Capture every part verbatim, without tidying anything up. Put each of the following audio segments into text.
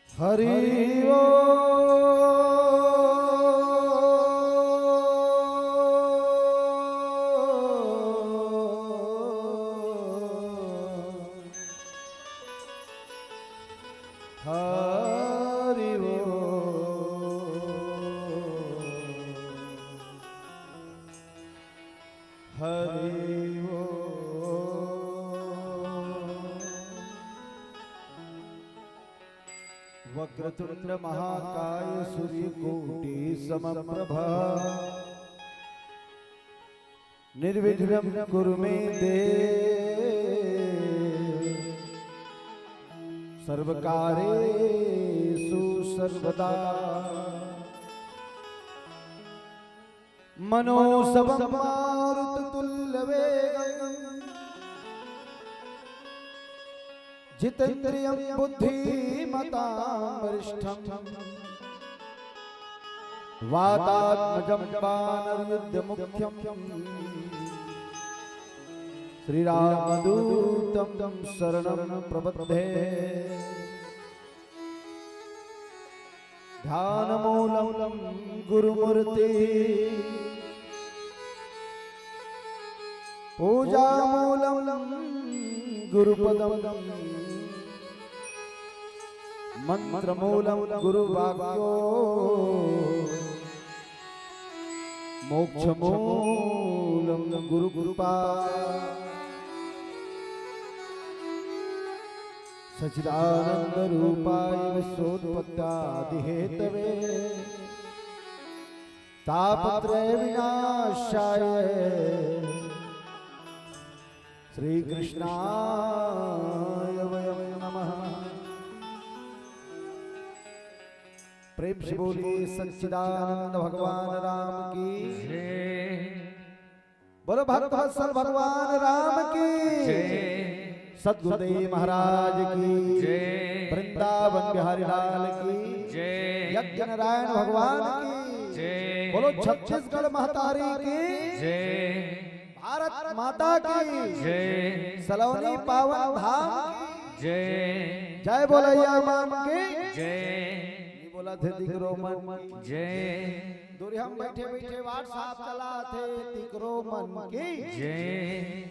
हरि ओम। हरि ओम। हरि ओम। वक्रतुंड महाकाय सूर्यकोटि समप्रभ। निर्विघ्नं कुरु मे देव सर्वकार्येषु सर्वदा। मनोजवं मारुततुल्यवेगं जितेन्द्रियं बुद्धिमतां वरिष्ठं वातात्मजं वानरयूथमुख्यं श्रीरामदूतं शरणं प्रपद्ये। ध्यानमूलं गुरुमूर्ति, पूजामूलं गुरुपदं, मन्त्रमूलं गुरुवाक्यो, मोक्षमूलं गुरुकृपा। सच्चिदानन्दरूपाय विश्वोत्पत्त्यादिहेतवे तापत्रयविनाशाय श्रीकृष्णाय वयं नमः। प्रेम से बोलिए सच्चिदानंद भगवान राम की। जय। बोलो भक्तवत्सल भगवान राम की। जय। सद्गुरुदेव महाराज की। जय। वृंदावन बिहारी लाल की। जय। यज्ञ नारायण भगवान की। जय। बोलो छत्तीसगढ़ महतारी की। जय। भारत माता की। जय। सलोनी पावन धाम की। जय। जय बोलैया मन की। जय। नहीं बोला थे तिकरो मन की। जय। दूरिहा म बइठे बइठे WhatsApp चलाथे तिकरो मन की। जय।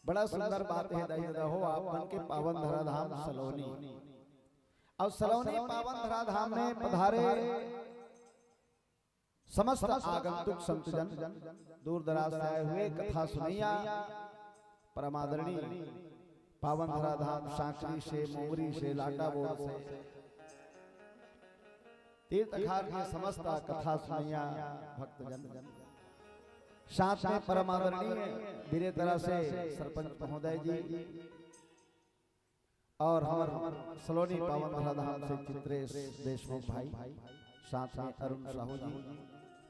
बड़ा सुंदर बात हे दाई ददा हो, आप मन के पावन धराधाम सलोनी। अउ सलोनी पावन धराधाम में पधारे समस्त आगंतुक संतजन, दूर दराज से आए हुए कथा सुनैया, परमादरणीय पावन धराधाम सांकरी से, मोंगरी से, लाटाबोर से, तीर्थ अखार के समस्त कथा सुनैया भक्तजन, साथ में परमादरणीय बिरेतरा से सरपंच महोदय जी, अउ हमर सलोनी पावन धराधाम से चित्रेश देशमुख भाई, साथ में अरुण साहू जी,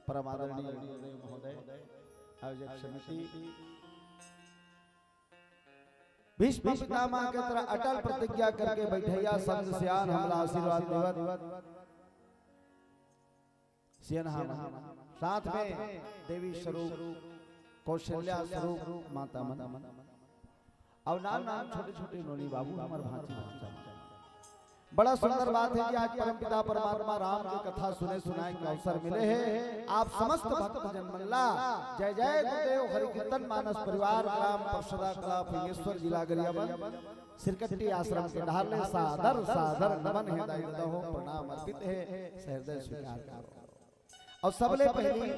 परमादरणीय महोदय, आयोजक समिति, भीष्म पितामह के तरह अटल प्रतिज्ञा करके बइठइया संत सियान हमला आशीर्वाद देवत सियनहा मन, साथ में देवी स्वरूप, कौशल्या स्वरूप माता मन, अउ नान नान छोटे छोटे नोनी बाबू हमर भांची भांचा मन। बड़ा सुंदर बात हे कि आज परमपिता परमात्मा राम के कथा सुने सुनाए के अवसर मिले हे। आप समस्त भक्तजन मन ला जय जय गुरुदेव हरि कीर्तन मानस परिवार ग्राम परसदा कला फिंगेश्वर जिला गरियाबंद सिरकट्टी आश्रम के डहर ले सादर सादर नमन हे दाई ददा हो, प्रणाम अर्पित हे, सहृदय स्वीकार करो। अउ सबले पहिली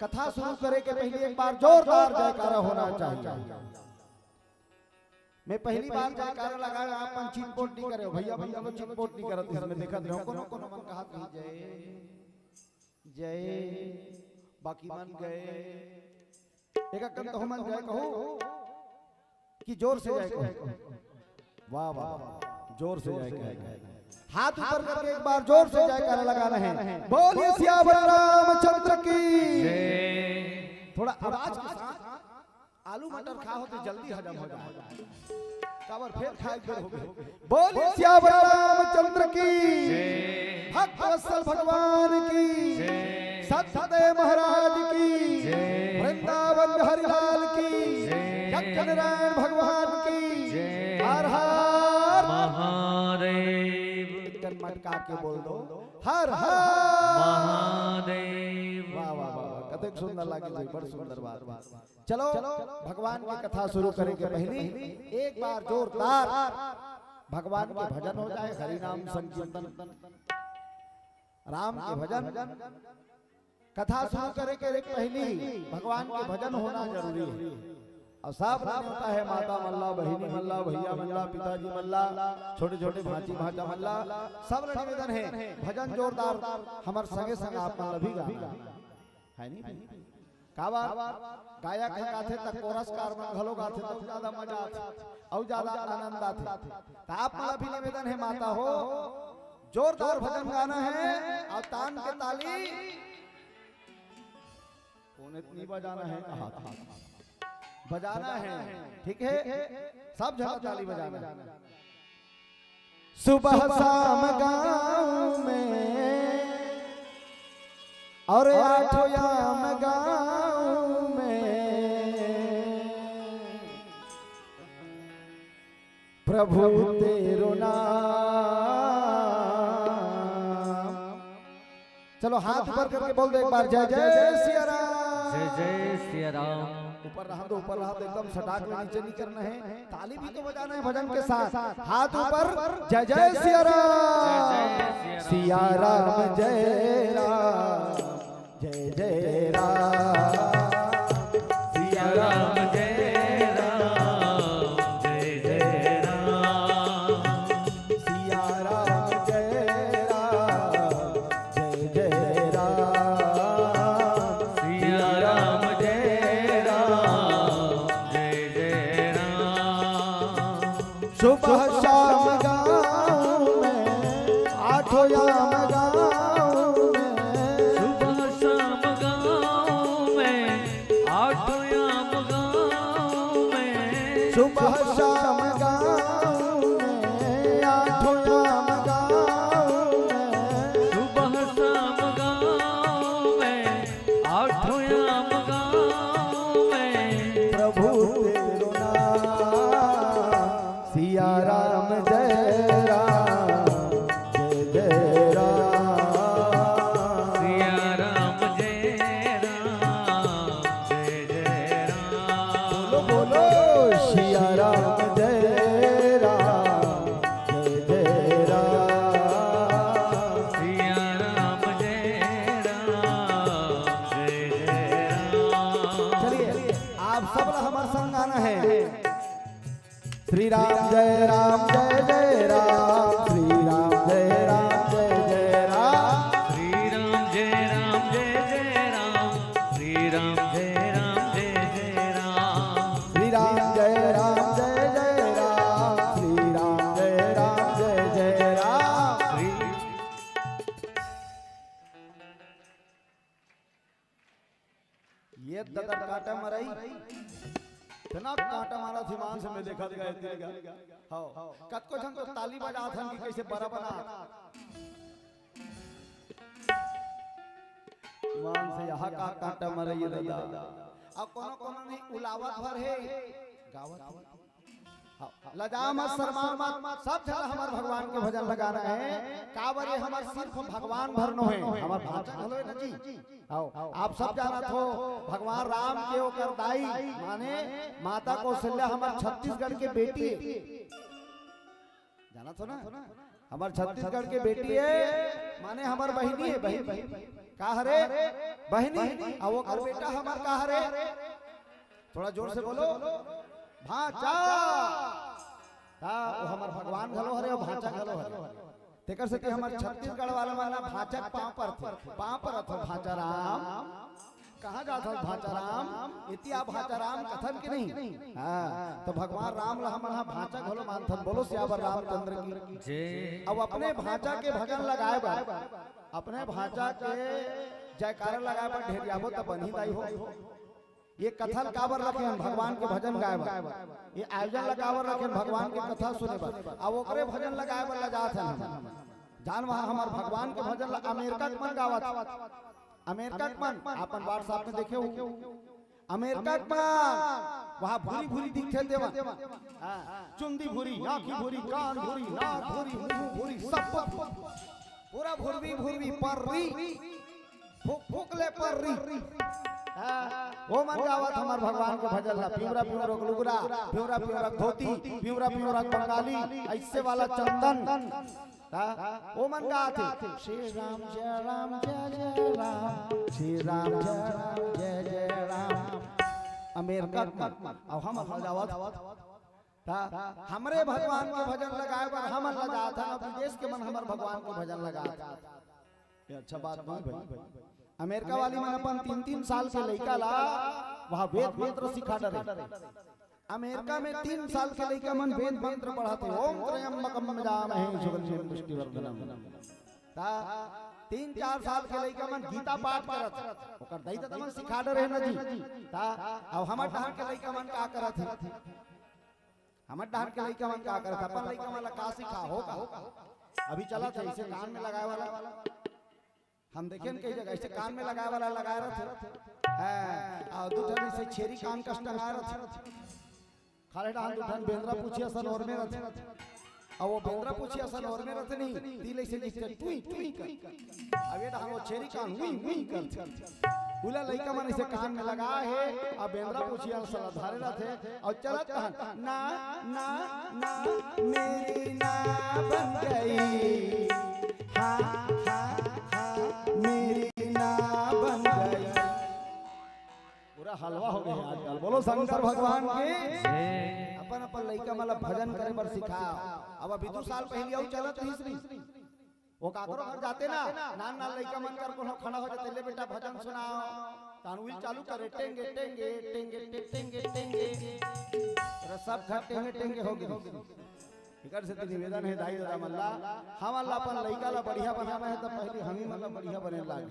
कथा शुरू करे के पहिली एक बार जोरदार जयकारा होना चाहिए। मैं पहली बार जयकारा लगाया, आप मन चिटपोट नहीं करे हो भैया, भैया लोग चिटपोट नहीं करत, इसमें देखत रहो कोनो कोनो मन कहत नहीं जय जय, बाकी मन गए एक अकन तो मन जय कहू कि जोर से जय कहू। वाह वाह वाह, जोर से जय कहे। हाथ ऊपर करके एक बार जोर से जयकारा लगाना है। बोलिए सियावर रामचंद्र की। थोड़ा आवाज के साथ। आलू मटर खा हो तो जल्दी हजम हो जाए, काबर फेर खाए के हो गए। बोलिए सियावर रामचंद्र की, भक्त वत्सल भगवान की, सत्यदेव महाराज की, वृंदावन हरिलाल की, यज्ञ नारायण भगवान की। हर हर महादेव। एक कन मटका के बोल दो, हर हर महादेव। वाह वाह वाह वाह, कतेक सुंदर लागे जी, बड़ सुंदर बात। चलो, भगवान की कथा शुरू करे के पहिली एक बार जोरदार भगवान के भजन हो जाए, हरि नाम संकीर्तन, राम के भजन। कथा शुरू करे के एक पहिली भगवान के भजन होना जरूरी है। अउ सब ला नेवता हे, माता मन ला, बहिनी मन ला, भैया मन ला, पिताजी मन ला, छोटे छोटे भांची भांचा मन ला, सब ला निवेदन हे, भजन जोरदार हमर संगे संग आप मन ला भी गाना हे, नहीं? काबर गायक ह गाथे त कोरसकार मन घलो गाथे त अउ ज्यादा मजा आथे, अउ ज्यादा आनंद आथे। त आप मन ला भी निवेदन हे माता हो, जोरदार भजन गाना हे अउ तान के ताली कोने नहीं बजाना हे, हाथ बजाना हे, ठीक हे, सब झन ताली बजाना हे। सुबह शाम गाँव में और आठो याम गाँव में प्रभु तेरो नाम। चलो हाथ ऊपर करके बोल दो एक बार, जय जय सिया राम। जय जय सिया राम। ऊपर रहा तो, ऊपर रहा तो एकदम सटाक में नीचे नहीं करना है। ताली भी तो बजाना है भजन के साथ। हाथ ऊपर, जय जय सिया राम। सिया राम जय राम, जय जय राम। सिया राम जय राम, जय जय राम। सिया राम जय राम, जय जय राम। सिया राम जय राम, जय जय राम। सुबह शाम गाँव में, आठो याम गाँव में। सुबह शाम गाँव में, आठो याम गाँव में। सुबह शाम गाँव में, आठो याम गाँव में। सुबह शाम गाँव में, आठो याम गाँव में। प्रभु तेरो नाम, सिया राम जय राम, जय जय राम। सिया राम जय राम, जय जय राम। बोलो बोलो, सिया राम जय राम, जय जय राम। सिया राम जय राम, जय जय राम। चलिए, आप सब ला हमर संग गाना है। श्री राम जय राम जय जय राम, श्री राम जय राम जय जय राम। श्री राम जय राम जय जय राम, श्री राम जय राम जय जय राम। श्री राम जय राम जय जय राम, श्री राम जय राम जय जय राम। श्री ये ददर कांटा मरई, इतना कांटा मारा थी मान से मैं देखा दिया इतने का। हाँ, कतको झन तो ताली बजात हन कि कैसे बरा बना। मान से यहाँ का कांटा मरई ये दादा। अब कोनो कोनो नहीं उलावत भर है, गावत है। लजा मत, शर्मा मत, सब झन हमर भगवान के भजन लगाना हे। काबर ये हमर सिर्फ भगवान भर नो हे, हमर भांचा घलो हे ना जी। आओ, आप सब जानत हो, भगवान राम के ओकर दाई, माने माता कौशल्या हमर छत्तीसगढ़ के बेटी हे। जानत हो ना? हमर छत्तीसगढ़ के बेटी हे, माने हमर बहिनी हे, बहिनी। का हरे? बहिनी। अउ ओकर बेटा हमर का हरे? थोड़ा जोर से बोलो। भांचा। हाँ, वो हमर भगवान घलो हरे, वो भांचा घलो हरे। तेकर सेती हमर छत्तीसगढ़ वाला मन भांचा के पांव परथे, पांव परत हो भांचा राम। कहाँ जात हस भांचा राम? एती आ भांचा राम कथन के नहीं? हाँ, तो भगवान राम ला हमन हा भांचा घलो मानथन। बोलो सियावर रामचंद्र की। जय। अब अपने भांचा के भजन लगाए बर, अपने भांचा के जयकारा लगाए बर ढेरियाबो त बनही दाई हो। ये कथा ल काबर रखे हन? भगवान के भजन गाए बर। ये आयोजन ल काबर रखे हन? भगवान के कथा सुने बर। अब ओकरे भजन लगाए बर लजात हन हम। जान वहाँ हमर भगवान के भजन ल अमेरिका के मन गावत। अमेरिका के मन अपन WhatsApp में देखे हो। अमेरिका के मन वहाँ भूरी भूरी दिखथे तेमन। हाँ, चुंदी भूरी, आँखी भूरी, कान भूरी, नाक भूरी, मुंह भूरी, सब पूरा भूरवी भूरवी पर्री। फूक फूक ले पर्री। हाँ, वो मन गावत हमर भगवान के भजन ला, पिंवरा पिंवरा के लुगरा, पिंवरा पिंवरा के धोती, पिंवरा पिंवरा के बंगाली, ऐसे वाला चंदन। हाँ, वो मन गावत हे, श्री राम जय राम जय जय राम, श्री राम जय राम जय जय राम। अमेरिका के मन, अउ हमन गावत। ता हमरे भगवान के भजन लगाए बर हमन लजात हन, अउ विदेश के मन हमर भगवान के भजन लगात। ये अच्छा बात नहीं भाई। अमेरिका वाली मन अपन तीन तीन साल के लइका ला वहाँ वेद मंत्र सिखा डरे। अमेरिका में तीन साल के लइका मन वेद मंत्र पढ़त हे, ओम त्र्यंबकम यजामहे सुगंधिम पुष्टिवर्धनम। ता तीन चार साल के लइका मन गीता पाठ करत हे, ओकर दई ददा मन सिखा डरे हे ना जी। ता अब हमर डहर के लइका मन का करत हे? हमर डहर के लइका मन का करत हे? अपन लइका मन ला का सिखा हो का? अभी चलत हे इसे कान में लगाए वाला। हम देखेन कई जगह ऐसे कान में लगाए वाला लगाए रथे। हाँ, अउ दू ठन ऐसे छेरी कान कस टंगाए रथे। खाली डहर दू ठन बेंदरा पूछी असन ओर में रथे। अउ वो बेंदरा पूछी असन ओर में रथे नहीं, तिल ऐसे जिससे टुई टुई कर। अब ये डहर वो छेरी कान उई उई करथे। उला लइका मन ऐसे कान में लगाए हे, अउ बेंदरा पूछी असन धारे रथे। अउ चलत कहन, ना, ना, ना, मेरी ना बन गई। हाँ, हाँ, हाँ, मेरी ना बन गई। पूरा हलवा हो गया आजकल। बोलो शंकर भगवान की। जय। अपन अपन लइका मन ला भजन करे बर सिखा। अब अभी दू साल पहले अउ चलत रहिस नहीं। वो काकरो घर जाते ना, नान नान लइका मन कर कोनो खड़ा हो जाते, "ले बेटा भजन सुनाओ।" तान उइल चालू करे, टेंगे, टेंगे, टेंगे, टे-, टेंगे, टेंगे। अरे सब घर टेंगे, टेंगे हो गए। एकर से तो निवेदन हे दाई ददा मन ला, हमन ला अपन लइका ला बढ़िया बनाना हे, त पहली हमही मन ला बढ़िया बने लाग।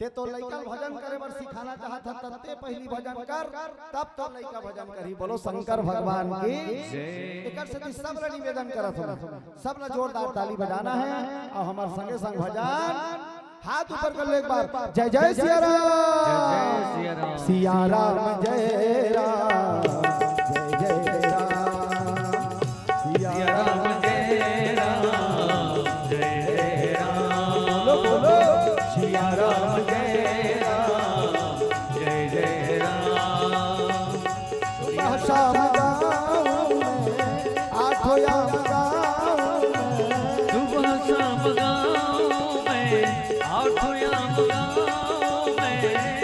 ते तो लइका भजन करे बर सिखाना चाहत ह, तब ते पहली भजन कर, तब तो लइका भजन करही। बोलो शंकर भगवान की। जय। एकर सेती सब ला निवेदन करत हूँ, सब ला जोरदार ताली बजाना हे अउ हमर संगे संग भजन, हाथ ऊपर कर ले एक बार, जय जय सिया राम। जय जय सिया राम। सिया राम जय राम, जय जय राम। सिया राम जय राम, जय जय राम। बोलो, बोलो। सिया राम जय राम, जय जय राम। सुबह शाम गाँव में, आठों याम गाँव में। सुबह शाम गाँव में, आठों याम गाँव में।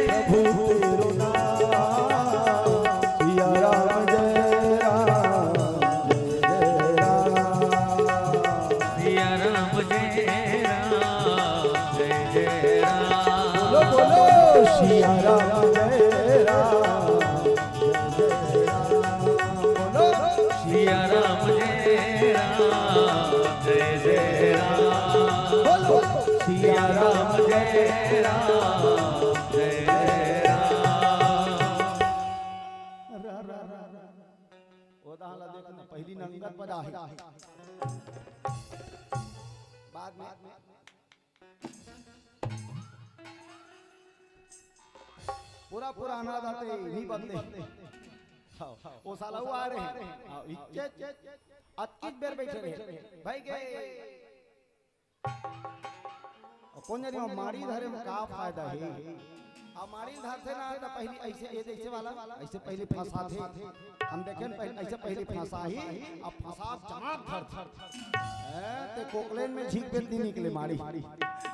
प्रभु तेरो नाम, सिया राम जय राम, जय जय राम। सिया राम जय राम, जय जय राम। बोलो, बोलो, सिया राम जय राम, जय जय राम। बोलो, सिया राम जय राम, जय जय राम। बोलो, सिया राम जय राम, जय जय राम। वो तहाँ ला देखना, पहली नंगत बजा हे। बाद में पूरा पुराना जाते नहीं बदले। ओ साला वो आ रहे हैं। हाँ, इच्चे, अतकिच बेर बैठे रहे। भाई के, कोन जनी माड़ी धरे म का फायदा हे? अब माड़ी धरथे ना, त पहिली अइसे, ए अइसे वाला, अइसे पहिली फंसाथे। हम देखेन, पहिली, अइसे पहिली फंसाही, अब फंसा जमा धरथे। ए, ते कोकलेन में झींक बेत नी निकले माड़ी।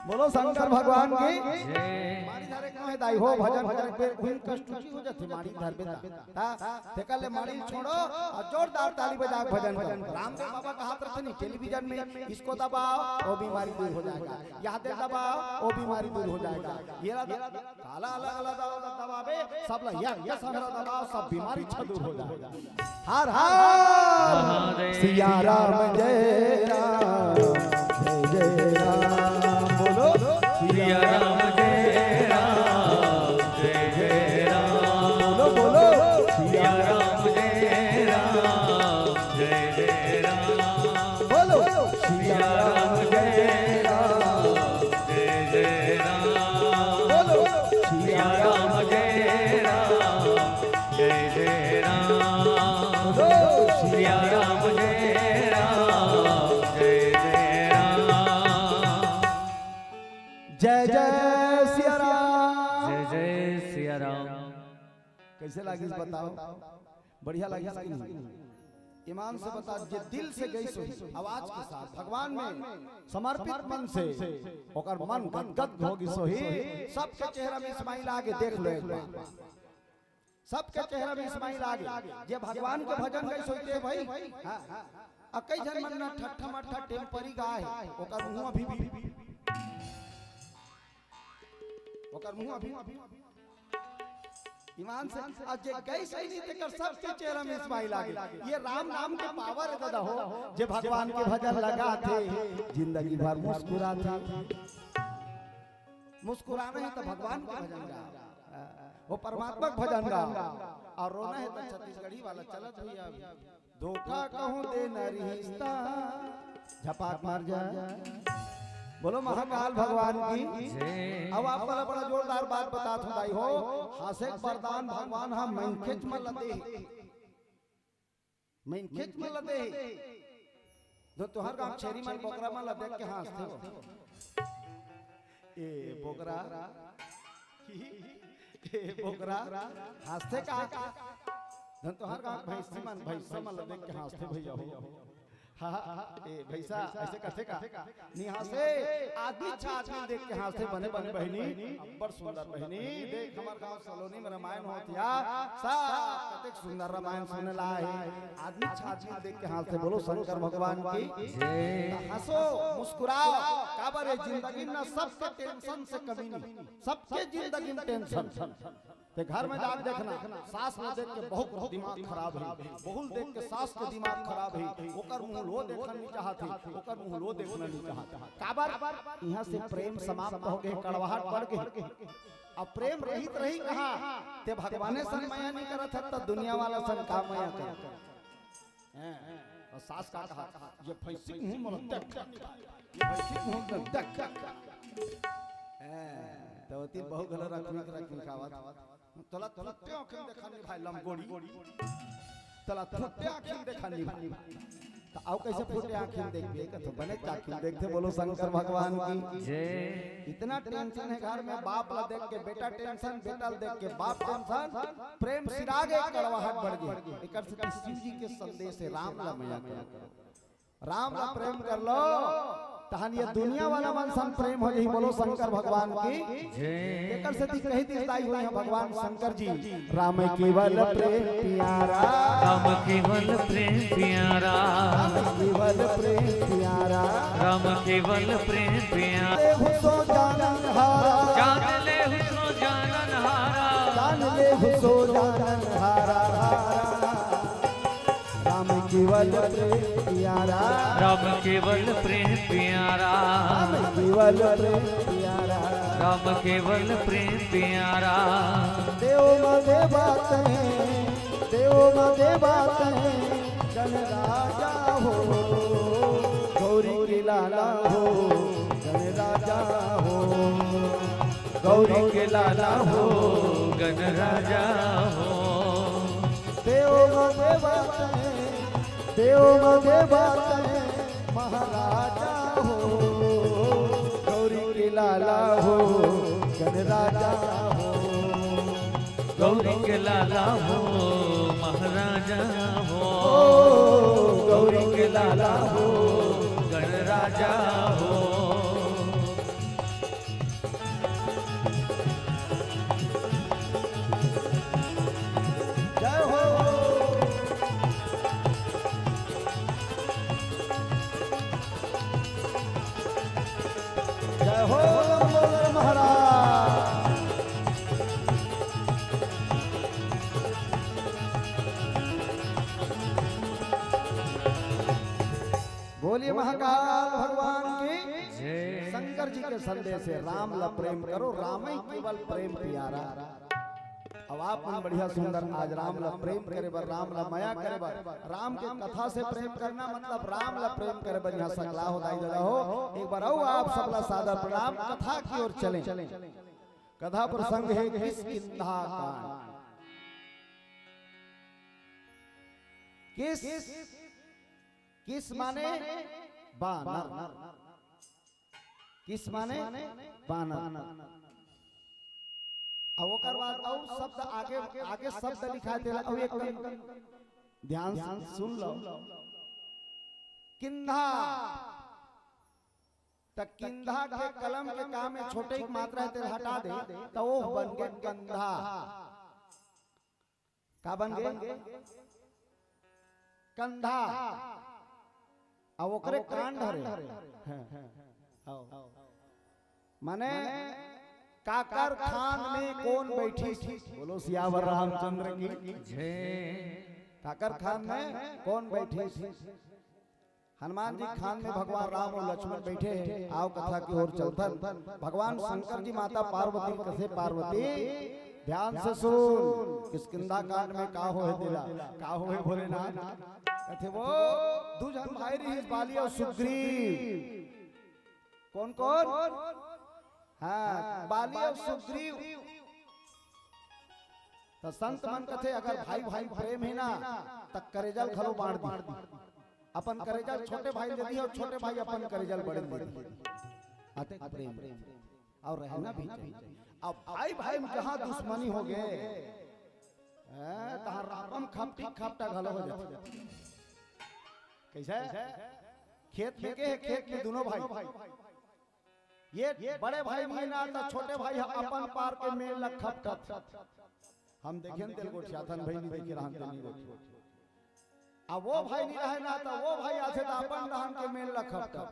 बोलो शंकर भगवान की। जय। माड़ी धरे कहे दाई हो, भजन करे पे उन कष्ट हो जाथे माड़ी धर बेता। ता, तेकर ले माड़ी छोड़ो अउ जोरदार ताली बजा के भजन करो। रामदेव बाबा कहत रहिथे नी, टेलीविजन में, "इसको दबाओ, वो बीमारी दूर हो जाएगा, यहाँ दे दबाओ, वो बीमारी दूर हो जाएगा।" ये ला द-, काला अलग अलग दबा-, दबावे, सब ला एक, एक संघरा दबाओ, सब बीमारी छ दूर हो जाएगा। हर हर महादेव। सिया राम जय राम, जय जय राम। बोलो। सिया राम जय राम, जय जय राम। बोलो, बोलो। सिया राम जय राम, जय जय राम। बोलो। सिया राम जय राम, जय जय राम। बोलो। सिया राम जय राम, जय जय राम। बोलो। सिया राम जय राम, जय जय राम। जय जय सिया राम। जय जय सिया राम। कइसे लागिस बताओ? बढ़िया लागिस कि नहीं? ईमान से बता, जे दिल से गइस होही, आवाज के साथ भगवान में समर्पित मन से, ओकर मन गदगद हो गिस होही, सबके चेहरा में smile आगे देख लो एक बार। सबके चेहरा में smile आगे। जे भगवान के भजन गइस होही ते भाई, हाँ। अ कई झन मन ना ठट्ठा मट्ठा टेम्परी गाय, ओकर मुंह अभी भी, ओकर मुंह अभी ईमान से, अउ जे गइस हे नहीं, तेकर सबके चेहरा में smile आगे। ये राम नाम के power हे दादा हो, जे भगवान के भजन लगाथे, जिंदगी भर मुस्कुराथे। मुस्कुराना हे त भगवान के भजन गा, वो परमात्मा के भजन गा, अउ रोना हे त छत्तीसगढ़ी वाला चलत भैया। धोखा कहूँ दे न रिहिस त झपाट मार जा। बोलो महाकाल भगवान की। जय। अब आप वाला बड़ा जोरदार बात बतात हूँ दाई हो। हाँसे के वरदान भगवान ह मनखेच मन ल दे हे। मनखेच मन ल दे हे। जो तुंहर गाँव छेरी मन बोकरा मन ल देख के हाँसथे हो। ए बोकरा। ए बोकरा, हाँसथे का? धन तुंहर गाँव भैंसी मन, भैंसा मन ल देख के हाँसथे भैया हो। हाँ, हाँ, ए भैंसा, अइसे कथे का? नी हाँसे, आदमी अच्छा आदमी देख के हाँसथे, बने बने बहिनी, अब्बड़ सुंदर बहिनी। देख हमर गाँव सलोनी में रामायण होत या, सब कतेक सुंदर रामायण सुने ला हे। आदमी अच्छा आदमी देख के हाँसथे, बोलो शंकर भगवान की। जय। त हाँसो, मुस्कुराओ, काबर ए जिंदगी में ना सबके tension से कमी नहीं। सबके जिंदगी में tension। ते घर में जाके देखना, सास ल देख के बहू के दिमाग खराब हे, बहू ल देख के सास के दिमाग खराब हे, ओकर मुंह ल वो देखना नहीं चाहत हे, ओकर मुंह ल वो देखना नहीं चाहत हे। काबर? इहाँ से प्रेम समाप्त हो गे, कड़वाहट बढ़ गे। अब प्रेम रहित रही कहाँ? ते भगवाने सन मया नहीं करत हे, त दुनिया वाला सन का मया करत हे? हैं, अउ सास का कहा, "ये भैंसी के मुंह में देख, ये भैंसी के मुंह में देख।" हैं, त ओती बहू घलो रखमी के रखमी खावत। तोला फुट्टे आँखी में देखा नहीं भाई लमगोड़ी। तोला फुट्टे आँखी में देखा नहीं भाई। त अउ कइसे फुट्टे आँखी में देखबे? कथो बने आँखी में देखथे, बोलो शंकर भगवान की। जय। इतना tension हे घर में, बाप ला देख के बेटा tension, बेटा ला देख के बाप tension, प्रेम सिरा गे, कड़वाहट बढ़ गे। एकर सेती शिव जी के संदेश हे, राम ला मया करो, राम ला प्रेम कर लो, तहन ये दुनिया वाला मन सन प्रेम हो जाही। बोलो शंकर भगवान की। जय। एकर सेती कहि दिस दाई होही भगवान शंकर जी, राम केवल प्रेम प्यारा। राम केवल प्रेम प्यारा। राम केवल प्रेम प्यारा। राम केवल प्रेम प्यारा। लेहु सो जानन हारा। जान लेहु सो जानन हारा। जान लेहु सो जानन हारा। राम केवल प्रेम प्यारा। राम केवल प्रेम प्यारा। राम केवल प्रेम प्यारा। राम केवल प्रेम प्यारा। देव म देवा तैं, देव म देवा तैं, गणराजा हो। गौरी के लाला हो, गणराजा हो। गौरी के लाला हो, गणराजा हो। देव देवा तैं, देव म देवा तैं महाराजा हो, गौरी के लाला हो गणराजा हो। गौरी के लाला हो महाराजा हो, गौरी के लाला हो गणराजा हो। जय हो। जय हो लंबोदर महाराज। बोलिए महाकाल भगवान की। जय। शंकर जी के संदेश हे, राम ला प्रेम करो, राम ही केवल प्रेम प्यारा। अब आप मन बढ़िया सुंदर आज राम ला प्रेम करे बर, राम ला मया करे बर, राम के कथा से प्रेम करना मतलब राम ला प्रेम करे बर यहाँ सकला हो दाई ददा हो। एक बार अउ आप सबला सादर प्रणाम। कथा की ओर चलें। कथा प्रसंग हे किष्किंधा कांड। किस, किस माने बानर। किस माने बानर। अब ओकर बाद अउ शब्द आगे, आगे शब्द लिखा दे, अउ एक ध्यान से सुन लो। किंधा, त किंधा के कलम के काम में छोटे एक मात्रा हे, तेला हटा दे, त वो बन गे कंधा। का बन गे? कंधा। अब ओकरे कांड हरे। हाँ। माने काकर खान में कोन बैठिस? बोलो सियावर रामचंद्र की। जय। काकर खान में कोन बैठिस? हनुमान जी खान में भगवान राम अउ लक्ष्मण बैठे हे। आओ कथा की ओर चलथन। भगवान शंकर जी माता पार्वती कथे, पार्वती ध्यान से सुन, किष्किंधा कांड में का होहे तेला, का होहे भोलेनाथ? कथे वो दू झन भाई रहिस, बाली अउ सुग्रीव। कोन कोन? हाँ, बाली अउ सुग्रीव। त संत मन कथे, अगर भाई भाई प्रेम हे ना, त करेजा ल घलो बांट दी। अपन करेजा ल छोटे भाई ल दे दी अउ छोटे भाई अपन करेजा ल बड़े ल दे दी। अतेक प्रेम अउ रहना भी चाहिए। अब भाई भाई में कहाँ दुश्मनी हो गे, हैं, तहाँ रापन खपटी खपटा घलो हो जाथे। कैसे? खेत में के हे, खेत में दूनों भाई। ये बड़े भाई नहीं ना, त छोटे भाई ह अपन पार के मेड़ ल खपटत। हम देखेन तेल गोठियाथन भाई, नहीं देखे रहन तेल नहीं गोठियाथन। अब वो भाई नहीं रहे ना, त वो भाई आथे त अपन रहन के मेड़ ल खपटत।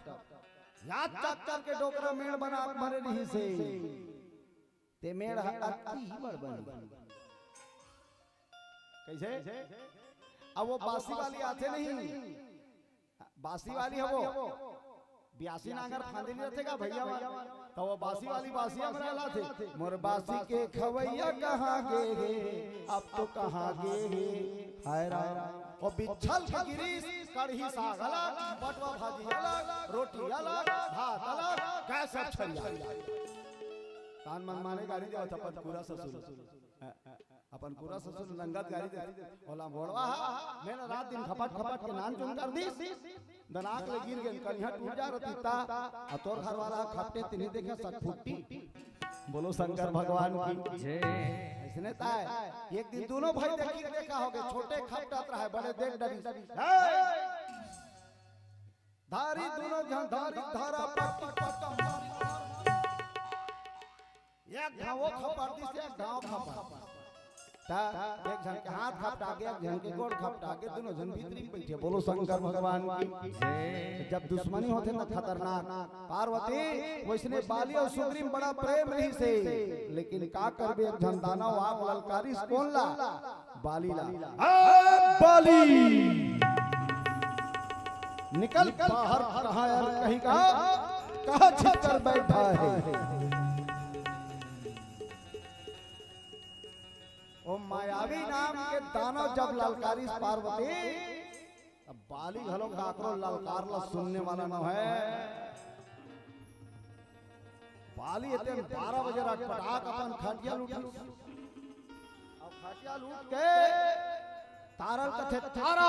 याद चक्कर के डोकरा मेड़ बना के मरे रहिसे। ते मेड़ ह अतकी ही बड़ बनी। कैसे? अब वो बांसी वाली आथे नहीं, बांसी वाली हे वो। बियासी नांगर फांदे नहीं रहथे का भैया मन? त वो बांसी वाली बांसी हमर ला आथे। मोर बांसी के खवैया कहाँ गे हे, अब तो कहाँ गे हे, हाय राम। वो बिच्छल के गिरिस, कढ़ी साग अलग, बटवा भाजी अलग, रोटी अलग, भात अलग, गैस अब छरिया। तान मन माने गारी देवत अपन पूरा ससुर। अपन पूरा ससुर नंगत गारी देथे। ओला मोड़वा हा, मैं ना रात दिन खपट खपट के नान चुन कर दिस। दनाक ले गिर गेन, कनिहा टूट जा रतिता। आ तोर घर वाला खपटे तिन्ही देखे सत फुट्टी। बोलो शंकर भगवान की। जय। अइसने ताय, एक दिन दूनों भाई देखी देखा हो गे, छोटे खपटत रहे, बड़े देख डरिस। हे! धारी दूनों झन धारी धारा पट्टी पट्टा मारी। एक घाव वो खपट दिस, एक घाव खपट। त एक झन के हाथ खपटा गे, एक झन के गोड़ खपटा गे, दूनों झन भीतरी में बैठे। बोलो शंकर भगवान की। जय। जब दुश्मनी होथे त खतरनाक। पार्वती, वइसने बाली अउ सुग्रीव बड़ा प्रेम रहिसे, लेकिन का करबे, एक झन दानव आके ललकारिस कोन ला? बाली ला। ए बाली, निकल बाहर, कहाँ यार, कहीं का, कहाँ छिप कर बैठा है? ओ मायावी नाम के दानव जब ललकारिस पार्वती, अब बाली घलो काकरो ललकार ला सुनने वाला नोहे। बाली एते बारह बजे रटपटाक अपन खटिया ल उठिस। अब खटिया ल उठ के तारा ल कथे तारा।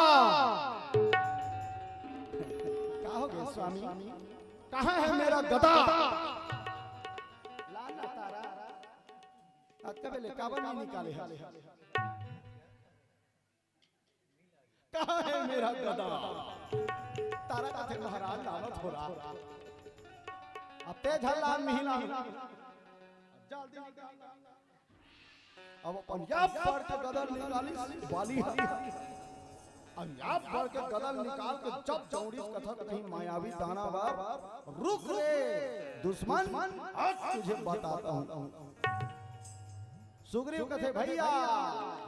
का हो गे स्वामी? कहाँ है मेरा गदा? ला ना तारा। अतका बेले काबर नहीं निकाले है? कहाँ है मेरा गदा? तारा कथे महाराज लानत हो रहा। अब तेज हल्ला मिहिला। जल्दी निकाल। अब अपन या बढ़ के गदा निकालिस बाली ह। अब या बढ़ के गदा निकाल के जब दौड़िस कथे कहीं मायावी दानव ह, रुक रे दुश्मन, आज तुझे बताता हूँ। सुग्रीव कथे, भैया,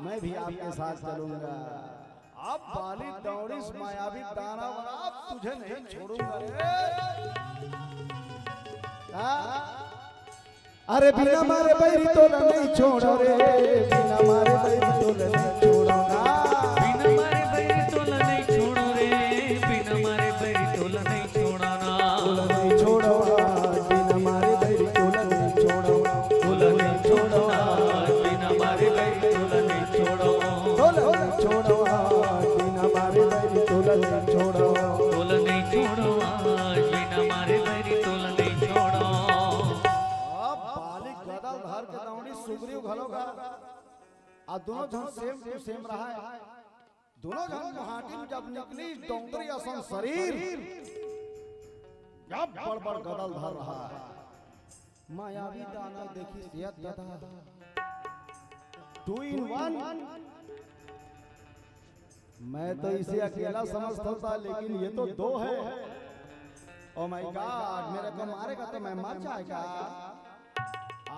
मैं भी आपके साथ चलूंगा। अब बाली दौड़िस मायावी दानव ह, अब तुझे नहीं छोड़ूंगा रे। हाँ? अरे बिना मारे बैरी तोला नहीं छोड़ो रे, बिना मारे बैरी तोला नहीं छोड़ो ना। बिना मारे बैरी तोला नहीं छोड़ो रे, बिना मारे बैरी तोला नहीं छोड़ो ना। तोला नहीं छोड़ो ना, बिना मारे बैरी तोला नहीं छोड़ो। तोला नहीं छोड़ो ना, बिना मारे बैरी तोला नहीं छोड़ो। तोला नहीं छोड़ो ना, बिना मारे बैरी तोला नहीं छोड़ो। तोला नहीं छोड़ो आज, बिना मारे बैरी तोला नहीं छोड़ो। अब बाली गदा ल धर के दौड़ी, सुग्रीव घलो गा। आ दोनों झन same to same रहा है। दोनों झन मुहाटी में जब निकली, डोंगरी असन शरीर, जब बड़ बड़ गदा ल धर रहा है। मायावी दानव देखिस, ये दादा, two in one। मैं तो इसे अकेला समझता था, लेकिन ये तो दो है। Oh my God, मेरे को मारेगा तो मैं मर जाएगा।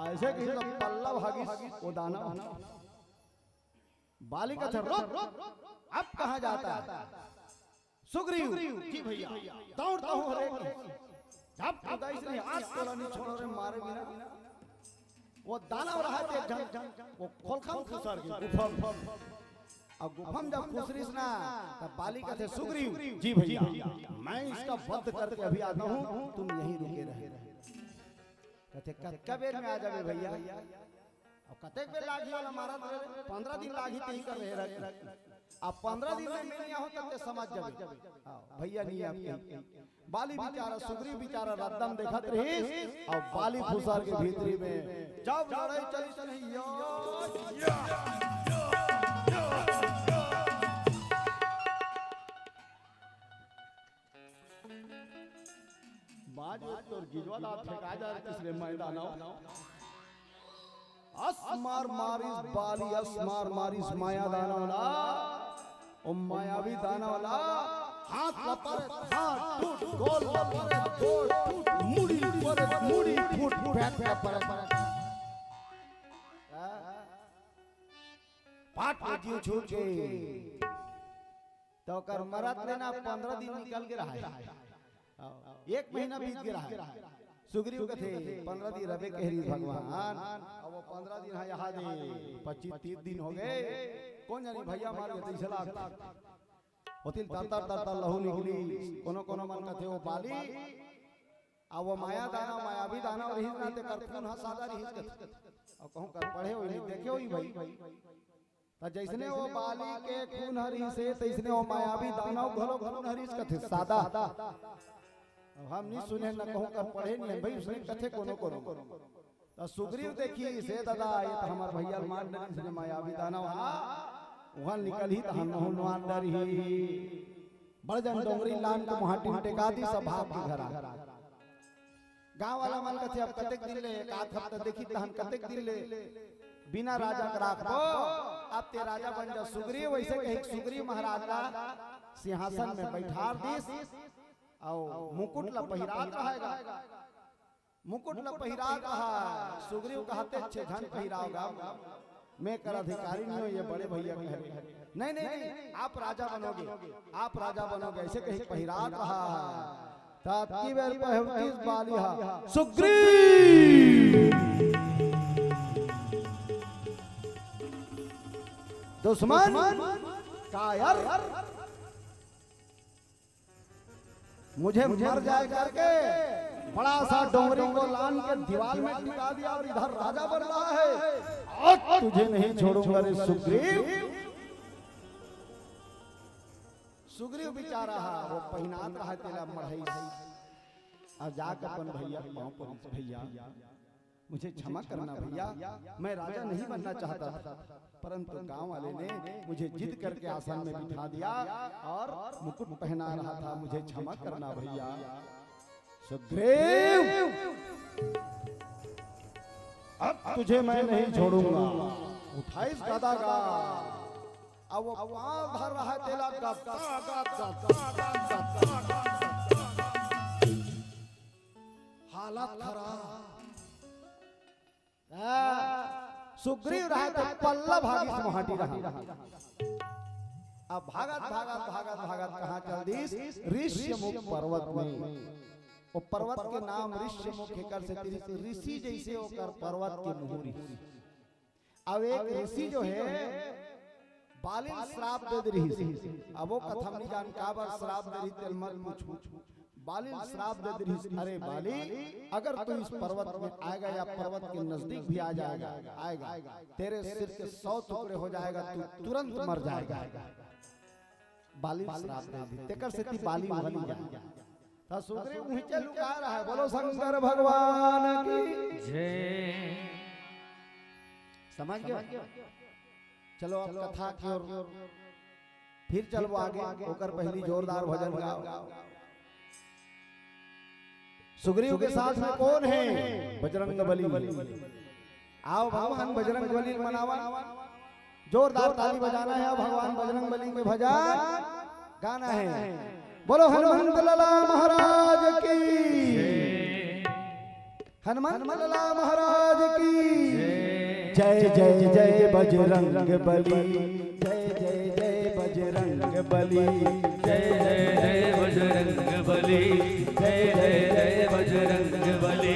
ऐसे कही तो पल्ला भागिस वो दानव। बाली कथे, रुक, अब कहाँ जाता है? सुग्रीव, जी भैया, दौड़ता हूँ हरे। जब खुदाई से आज तोला नहीं छोड़ो रे, मारे बिना। वो दानव रहा थे एक झन, वो खोलखा में खुसर गे, गुफा में। अब गुफा में जब खुसरिस ना, तब बाली कथे, सुग्रीव, जी भैया, मैं इसका वध करके अभी आता हूँ, तुम यहीं रुके रहे। कथे, कतका बेर में आ जाबे भैया? अब कतेक बेर लागही ओला मारत रहे? पंद्रह दिन लागही, तेही कर रहे रहे। अब पंद्रह दिन में नहीं आहो, तब ते समझ जाबे। हाँ, भैया नहीं आपके। बाली बेचारा, सुग्रीव बेचारा रद्दम देखत रहिस, अउ बाली खुसर के भीतरी में जब लड़ाई चली, चली, या, या, या, या। बाज तोर गिजवा ला फेंका जा रे, तीसरे मैदान। अस मार मारिस बाली, अस मार मारिस माया दानव ला। ओ मायावी दानव ला, हाथ ला परे, हाथ टूट, गोड़ ला परे, गोड़ टूट, मुड़ी परे, मुड़ी फूट, बैठ ला परे। पाट में जीव छूट गे। त ओकर मरत ले ना पंद्रह दिन निकल गे रहा है। एक महीना बीत गे रहा है। सुग्रीव कथे, "पंद्रह दिन रबे कह रही भगवान।" अब वो पंद्रह दिन है, यहाँ दे पच्चीस तीस दिन हो गए। कौन जानी भैया मार देते इसे लाग। होतिल तर तर तर तर लहू निकली। कोनो कोनो मन कथे वो बाली, अब वो माया दानव, मायावी दानव रहिस ना, तेकर खून ह सादा रहिस कथे। अउ कहूँ कर पढ़े होई नहीं, देखे होई भाई। त जइसने वो बाली के खून ह रिहिस हे, तइसने वो मायावी दानव घलो खून ह रिहिस कथे सादा। अब हम नहीं सुने, न कहूँ कर पढ़े नहीं है भाई, उसने कथे कोनो कोनो। त सुग्रीव देखिस, हे दादा, ये त हमर भैया ल मार डरिस, ने मायावी दानव हा, उहाँ निकलही त हमहू ल मार डरही। बड़ जन डोंगरी लान के मुहाटी म टेका दिस, सब भाग के घर आ। गांव वाला मन कथे, "अब कतेक दिन ले, एक आध हफ्ता देखी तहन कतेक दिन ले बिना राजा के राखबो, अब ते राजा बन जा सुग्रीव।" वइसे कहिके सुग्रीव महाराज ला सिंहासन में बइठार दिस, अउ मुकुट ला पहिरात रहे गा। मुकुट ला पहिरात रहा, सुग्रीव कहते, "छे झन पहिराव गा।" मैं कर अधिकारी नहीं हो, ये बड़े भैया कहे। नहीं, नहीं, नहीं, आप राजा बनोगे, आप राजा बनोगे, ऐसे कही पहिरात रहा। तातकी बेर पहुंचिस बाली हा, सुग्रीव दुश्मन कायर मुझे मर जाए करके बड़ा सा डोंगरी को लान के दीवार में टिका दिया और इधर राजा बन रहा है। आज तुझे नहीं छोड़ूंगा रे सुग्रीव। सुग्रीव बेचारा हा, वो पहिनात रहा तेला मढ़ई। अब जाके अपन भैया के पाँव पड़िस, "भैया, मुझे क्षमा करना भैया, मैं राजा नहीं बनना चाहता था, परंतु गांव वाले ने मुझे जिद करके आसन में बिठा दिया और मुकुट पहना रहा था, मुझे क्षमा करना भैया।" सुग्रीव, अब तुझे मैं नहीं छोड़ूंगा। उठाइस गदा गा, अब वो पाँव धर रहा है तेला, गदा, गदा, गदा, गदा, गदा। हालत खराब। हाँ, सुग्रीव रहा त पल्ला भागिस, मोहाटी रहा। अब भागत, भागत, भागत, भागत कहाँ चल दिस? ऋष्यमुख पर्वत में। वो पर्वत के नाम ऋष्यमुख, एकर सेती ऋषि जैसे ओकर पर्वत के मुँह रिहिस। अब एक ऋषि जो है, बाली ल श्राप दे दे रिहिस। अब वो कथा म नहीं जान काबर श्राप दे रिहिस, तेल मत पूछू। बाली ल श्राप दे दे रिहिस, "अरे बाली, अगर तू इस पर्वत में आएगा या पर्वत के नजदीक भी आ जाएगा, आएगा, तेरे सिर के सौ टुकड़े हो जाएगा, तू तुरंत मर जाएगा।" बाली ल श्राप दे दी, तेकर सेती बाली उहली जा। त सुग्रीव उही च लुका रहा है। बोलो शंकर भगवान की जय। समझ गए? चलो अब कथा की ओर फिर चलबो आगे, ओकर पहली जोरदार भजन गाओ। सुग्रीव के साथ में कौन है? बजरंग बली। आओ भगवान बजरंग बली ल मनावा, जोरदार ताली बजाना है। अब भगवान बजरंग बली के भजन गाना है। बोलो हनुमंत लाला महाराज की, हनुमंत लाला महाराज की जय। जय जय जय बजरंग बली, जय जय जय बजरंग बली, जय जय जय बजरंग बली, जय जय जय बजरंग बली,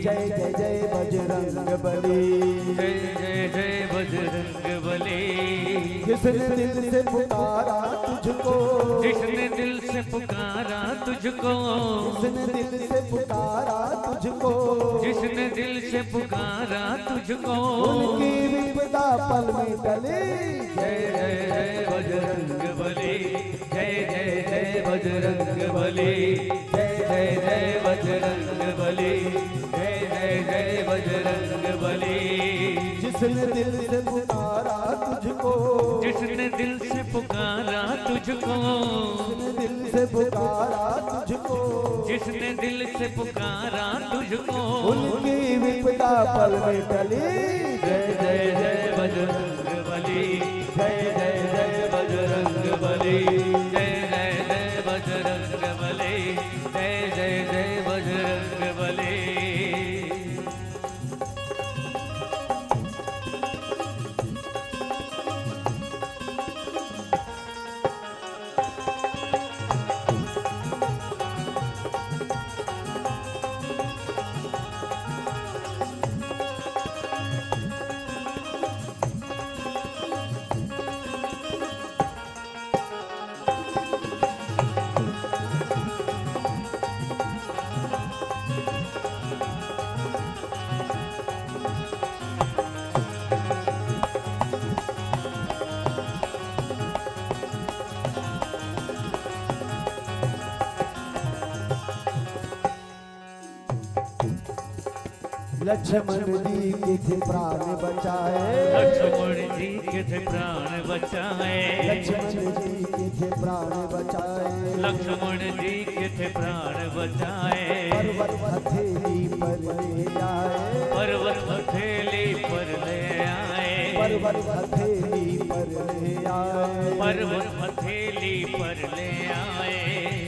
जय जय जय बजरंग बली। जय जय जय बजरंग बली। जिसने दिल से पुकारा तुझको, जिसने दिल से पुकारा तुझको, जिसने दिल से पुकारा तुझको, जिसने दिल से पुकारा तुझको, उनकी विपदा पल में टली। जय जय जय बजरंग बली, जय जय जय बजरंग बली, जय जय जय बजरंग बली, जय जय जय बजरंग बली। जिसने दिल से पुकारा तुझको, जिसने दिल से पुकारा तुझको, जिसने दिल से पुकारा तुझको, जिसने दिल से पुकारा तुझको, उनकी विपदा पल में टली। जय जय जय बजरंग बली, जय जय जय बजरंग बली, जय जय जय बजरंग बली, जय जय जय बजरंग बली। लक्ष्मण जी के थे प्राण बचाए। लक्ष्मण जी के थे प्राण बचाए। लक्ष्मण जी के थे प्राण बचाए। लक्ष्मण जी के थे प्राण बचाए। पर्वत हथेली पर ले आए। पर्वत हथेली पर ले आए। पर्वत हथेली पर ले आए। पर्वत हथेली पर ले आए।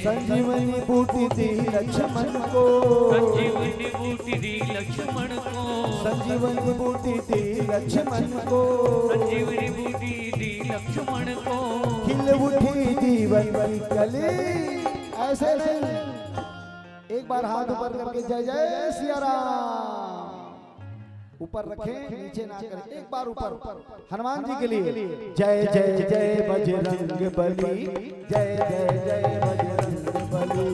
संजीवनी बूटी दी लक्ष्मण को। संजीवनी बूटी दी लक्ष्मण को। संजीवनी बूटी दी लक्ष्मण को। संजीवनी बूटी दी लक्ष्मण को। खिल उठी जीवन की कली। ऐसे नहीं, एक बार हाथ ऊपर करके जय जय सिया राम। ऊपर रखें, नीचे ना करें। एक बार ऊपर हनुमान जी के लिए। जय जय जय बजरंग बली, जय जय जय बजरंग बली,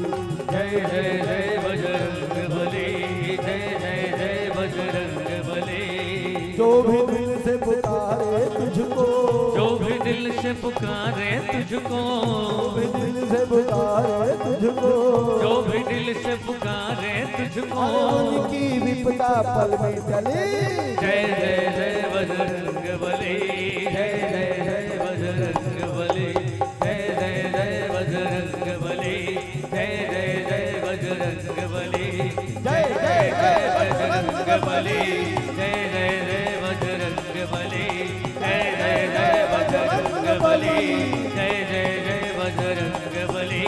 जय जय जय बजरंग बली, जय जय जय बजरंग बली। जो भी दिल से पुकारे तुझको, जो भी दिल से पुकारे तुझको, जो भी दिल से पुकारे तुझको, जो भी दिल से पुकारे तुझको, अरे उनकी विपदा पल में टले। जय जय जय बजरंग बली, जय जय जय बजरंग बली, जय जय जय बजरंग बली, जय जय जय बजरंग बली, जय जय जय बजरंग बली, जय जय जय बजरंग बली, जय जय जय बजरंग बली, जय जय जय बजरंग बली,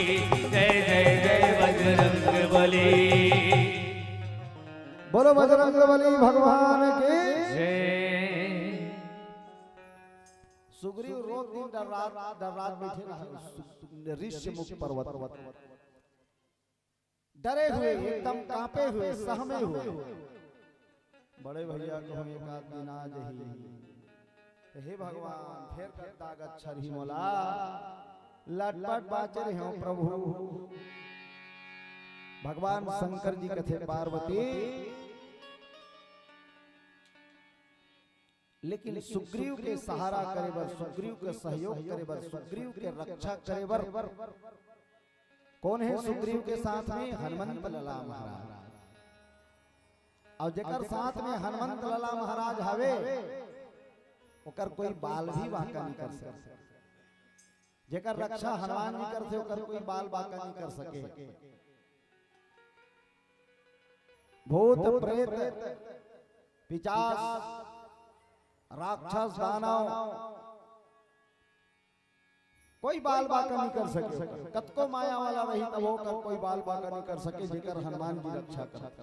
जय जय जय बजरंग बली। बोलो बजरंग बली भगवान की। जय। सुग्रीव रोज दिन डर्रात, डर्रात बैठे रहे, सु-, ऋष्यमुख पर्वत। डरे हुए, एकदम कांपे हुए, सहमे हुए। बड़े भैया कहूँ एक आध दिन आ जही। तो हे भगवान, फेर कब दागत छरही मोला, लटपट बाचे रहे हो प्रभु। भगवान शंकर जी कथे पार्वती, लेकिन सुग्रीव के सहारा करे बर, सुग्रीव के सहयोग करे बर, सुग्रीव के रक्षा करे बर कोन हे सुग्रीव के साथ में? हनुमंत लला महाराज। अउ जेकर साथ में हनुमंत लला महाराज हवे, ओकर कोई बाल भी बांका नहीं कर सके। जेकर रक्षा हनुमान जी करथे, ओकर कोई बाल बांका नहीं कर सके। भूत, प्रेत, पिचास, राक्षस, दानव, कोई बाल बांका नहीं कर सके। कतको माया वाला रही, तब ओकर कोई बाल बांका नहीं कर सके, जेकर हनुमान जी रक्षा करत।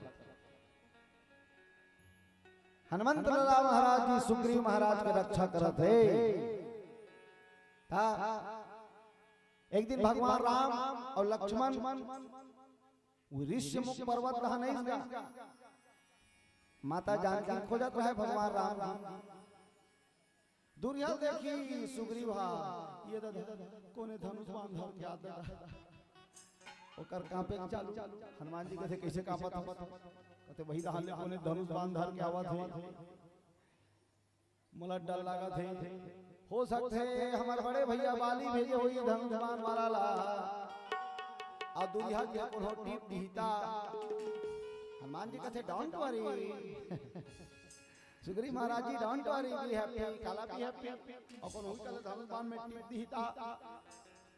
हनुमंत लला महाराज जी सुग्रीव महाराज के रक्षा करत हे। ता एक दिन भगवान राम अउ लक्ष्मण वो ऋष्यमुख पर्वत कहा नहीं गा, माता जानकी खोजत रहे भगवान राम जी। दूरिहा देखी सुग्रीव हा, ये दादा, कोने धनुष बाण धर के आत दादा। ओकर कांपे चालू। हनुमान जी कथे, "कैसे कांपत हस?" कथे, "वही डहर ले कोने धनुष बाण धर के आवत हे। मोला डर लागत हे। हो सकथे हमर बड़े भैया बाली भेजे होही धनुष बाण वाला ला। अउ दूरिहा के कोनो टीप दिही ता।" हनुमान जी कथे, "Don't worry।" सुग्रीव महाराज जी, "Don't worry, be happy।" काला be happy? अउ कोनो उही कला धनुष बाण में टीप दिही ता।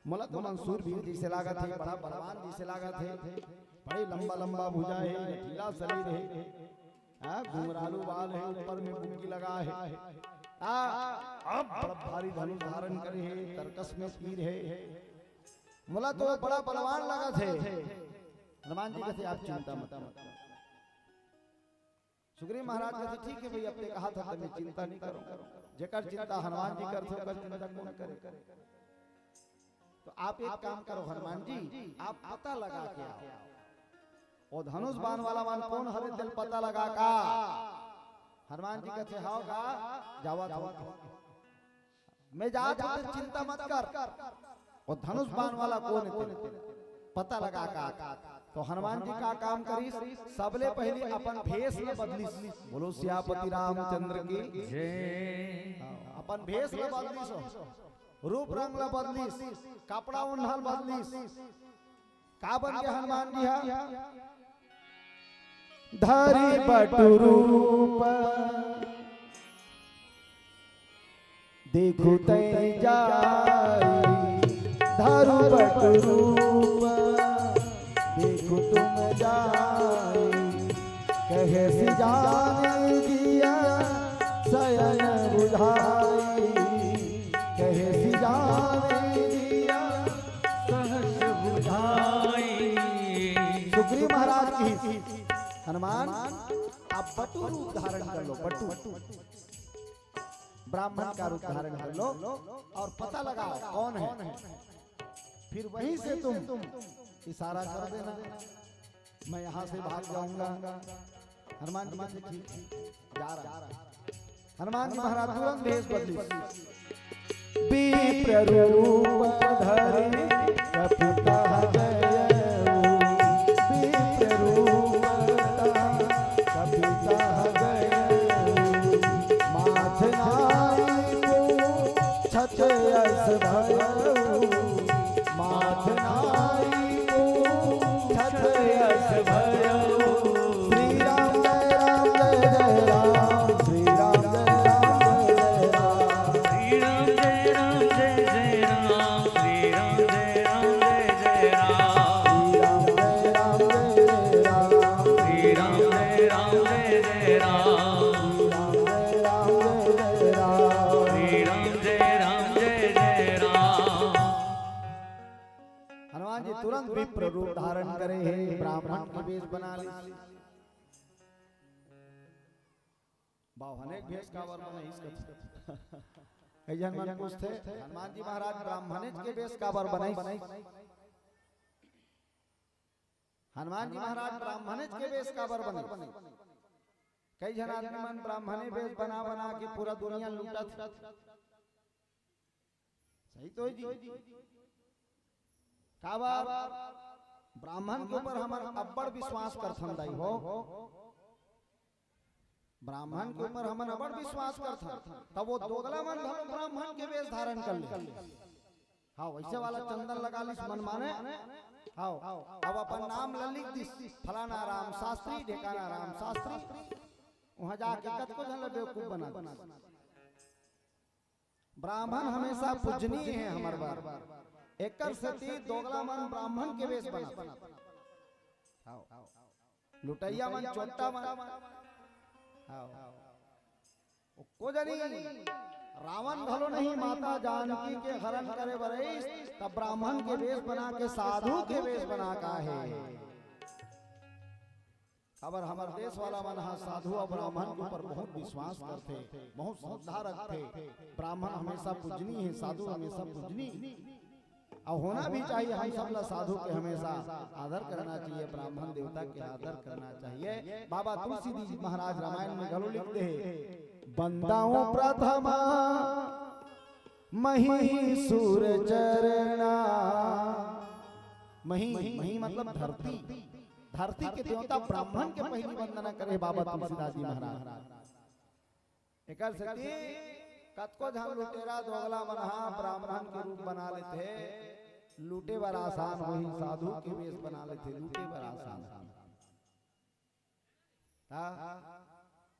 मोला तो मंसूर बीर जैसे लागत हे, बड़ा बलवान जैसे लागत हे, बड़े लंबा लंबा भुजा हे, गठीला शरीर हे, हाँ, घुंघरालू बाल हे, ऊपर में मुक्की लगा हे, आ, अब बड़ा भारी धनुष धारण करे हे, तरकस में तीर हे, मोला तो बड़ा बलवान लागत हे। हनुमान जी कथे, "आप चिंता मत करो।" सुग्रीव महाराज कथे, "ठीक हे भई, अब ते कहा था, त मैं चिंता नहीं करूं। जेकर चिंता हनुमान जी करथे, ओकर चिंता कोन करे?" तो आप एक काम करो हनुमान जी, आप पता लगा के आओ, वो धनुष बाण वाला मन कोन हरे, तेला पता लगा का। हनुमान जी कथे, "हव गा, जावत हंव।" मैं जात हंव, चिंता मत कर। वो धनुष बाण वाला कोन हे, पता लगा का। तो हनुमान जी का काम करिस, सबले पहिली अपन भेष ल बदलिस। बोलो सियापति रामचंद्र की। जय। अपन भेष ल बदलिस, रूप रंग ल बदलिस, कपड़ा ओढ़ना ल बदलिस। का बन गे हनुमान जी हा? धरि बटु रूप देखु तैं जाई, धरु बटु रूप देखु तुम जाई, कहे सि जानकी जिया सयन बुझाई, कहे सि जानकी जिया सहस बुझाई। सुग्रीव महाराज की, हनुमान, आप बटु रूप धारण कर लो, बटु, ब्राह्मण का रूप धारण कर लो और पता लगाओ कौन है, फिर वहीं से तुम इशारा कर देना, मैं यहाँ से भाग जाऊंगा। हनुमान जी कथे, "ठीक, जा रहा।" हनुमान जी महाराज तुरंत भेष बदलिस, विप्र रूप धरि कपि तह गए, विप्र रूप धरि कपि तह गए, माथ नाई पूछत यस श्री राम जय राम जय जय राम, श्री राम जय राम जय जय राम। श्री राम जय राम जय जय राम, श्री राम जय राम जय जय राम। श्री राम जय राम जय जय राम, श्री राम जय राम जय जय राम। श्री राम जय राम जय जय राम। श्री राम जय राम जय जय राम। हनुमान जी तुरंत विप्र रूप धारण करे हे, ब्राह्मण के वेश बना ले। बाम्हने के वेश काबर बनाइस कथे? कई झन मन पूछथे, हनुमान जी महाराज ब्राह्मणे के वेश काबर बनाइस? हनुमान जी महाराज ब्राह्मणे के वेश काबर बनाइस? कई झन आदमी मन ब्राह्मणे वेश बना बना के पूरा दुनिया लूटत। सही तो हे जी। काबर? ब्राह्मण के ऊपर हमर अब्बड़ विश्वास करथन दाई हो। ब्राह्मण के ऊपर हमन अब्बड़ विश्वास करथन, तब वो दोगला मन घलो ब्राह्मण के वेश धारण कर ले। हाँ, वैसे वाला चंदन लगा लिस मन माने। हाँ, अब अपन नाम ल लिख दिस, फलाना राम शास्त्री, ढेकाना राम शास्त्री। वहां जाके कतको झन ल बेवकूफ बना दिस। ब्राह्मण हमेशा पूजनीय हे हमर बर। एकर सेती दोगला मन ब्राह्मण के वेश बनाथे। हव। लुटइया मन, चोट्टा मन। हव। ओ को जनी, रावण घलो नहीं, माता जानकी के हरण करे बर आइस, तब ब्राह्मण के वेश बना के, साधु के वेश बना के आहे। काबर हमर देश वाला मन ह साधु अउ ब्राह्मण के ऊपर बहुत विश्वास करथे, बहुत श्रद्धा रखथे। ब्राह्मण हमेशा पूजनीय हे, साधु हमेशा पूजनीय अउ होना भी चाहिए। हम सब ला साधु के हमेशा आदर करना चाहिए, ब्राह्मण देवता के आदर करना चाहिए। बाबा तुलसीदास जी महाराज रामायण में घलो लिख दे हे, "बंदाऊं प्रथमा मही सुर चरणा।" मही, मही मतलब धरती। धरती के देवता ब्राह्मण के पहिली वंदना करे बाबा तुलसीदास जी महाराज। एकर सेती कतको झन लुटेरा दोगला मन ह ब्राह्मण के रूप बना लेथे, लूटे बर आसान होही, साधु के वेश बना लेथे, लूटे बर आसान होही। हाँ?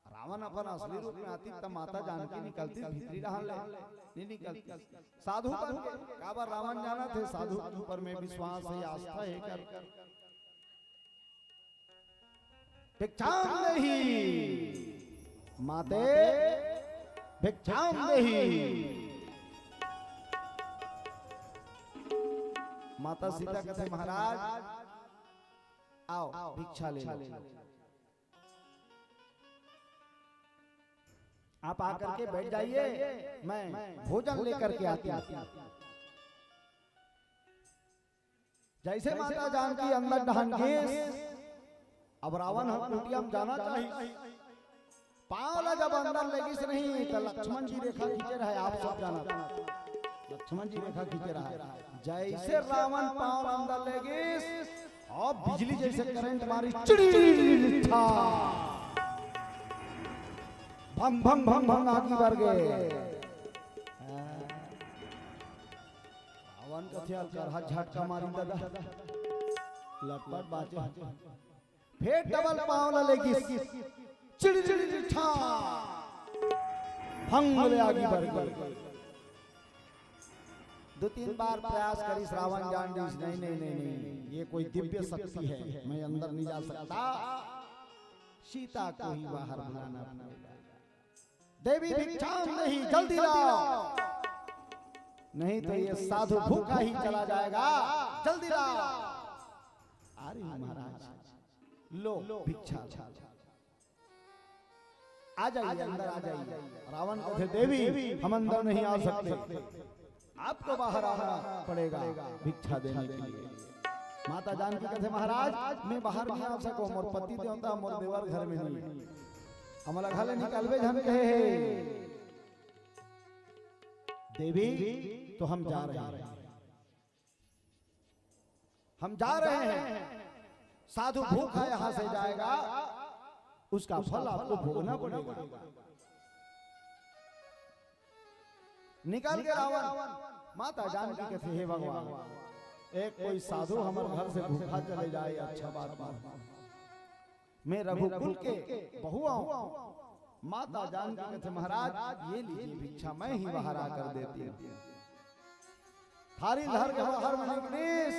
रावण अपन असली रूप में आतिस त माता जानकी निकलतिस भीतरी डहर ले, नहीं निकलतिस। साधु बन के, काबर रावण जानथे साधु के ऊपर में विश्वास हे, आस्था हे कर। भिक्षाम देहि माते, भिक्षाम देहि। माता सीता कथे, महाराज, आओ, भिक्षा ले लो। आप आकर के बैठ जाइए, मैं भोजन लेकर के आती हूँ। जैसे माता जानकी अंदर डहन गिस, अब रावण ह कुटिया म जाना चाहिस। पाँव ला जब अंदर लेगिस नहीं, त लक्ष्मण जी रेखा खींचे रहे, आप सब जानत। लक्ष्मण जी रेखा खींचे रहे। जैसे रावण पाँव अंदर लेगिस, अब बिजली जैसे करंट मारिस, चिड़ी, ठा। भंग, भंग, भंग, भंग, आगी बर गे। रावण कथे, "अलकरहा झटका मारिन दादा।" लटपट बाँचे। फेर डबल पाँव ला लेगिस। चिड़ी, चिड़ी, चिड़ी, ठा। भंग ले आगी बर गे। दो तीन बार प्रयास करिस रावण, जान गिस, "नहीं, नहीं, नहीं, नहीं, ये कोई दिव्य शक्ति है, मैं अंदर नहीं जा सकता।" सीता को ही बाहर बुलाना पड़ेगा। "देवी भिक्षाम देहि, जल्दी लाओ, नहीं तो ये साधु भूखा ही चला जाएगा, जल्दी लाओ।" "आ रही हूँ महाराज, लो भिक्षा।" "आ जाइए, अंदर आ जाइए।" रावण कथे, "देवी, हम अंदर नहीं आ सकते, आपको बाहर आना पड़ेगा भिक्षा देने के लिए।" माता जानकी कथे, "महाराज, मैं बाहर नहीं आ सको, मोर पति देवता, मोर देवर घर में नहीं है, हमला घर ले निकालबे झन कहे हे।" "देवी, तो हम जा रहे हैं, हम जा रहे हैं, साधु भूखा यहाँ से जाएगा, उसका फल आपको भोगना पड़ेगा।" निकल गे रावण। माता जानकी कथे, "हे भगवान, एक कोई साधु हमर घर से भूखा चले जाए, अच्छा बात ना। मैं रघुकुल के बहू आऊं। माता जानकी कथे, महाराज, ये लीजिए भिक्षा, मैं ही बाहर आकर देती हूँ। थारी धर के बाहर में निकलिस।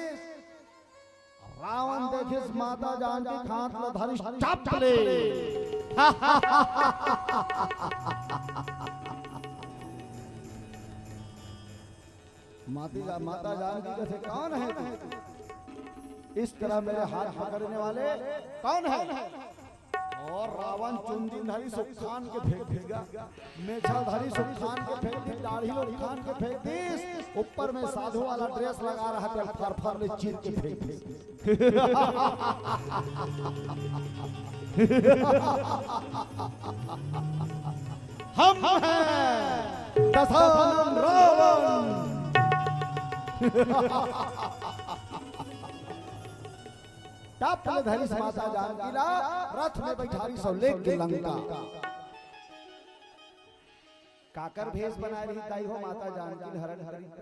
रावण देखिस माता जानकी के हाथ ल धरिस, टप ले। माता जा-, माता जानकी कथे, कौन है तू? इस तरह मेरे हाथ पकड़ने वाले कौन है? और रावण चुंदी धरिस, उखान के फेंक देगा। मेछा धरिस, उखान के फेंक दी, दाढ़ी ल उखान के फेंक दिस। ऊपर में साधु वाला ड्रेस लगा रहा था, फर फर ले चीर के फेंक दिस। हम हैं दशानन रावण। टप ले धरिस माता जानकी ला, रथ में बैठारिस अउ लेग गे लंका। काकर भेष बनाए रही दाई हो, माता जानकी ल हरण करी त।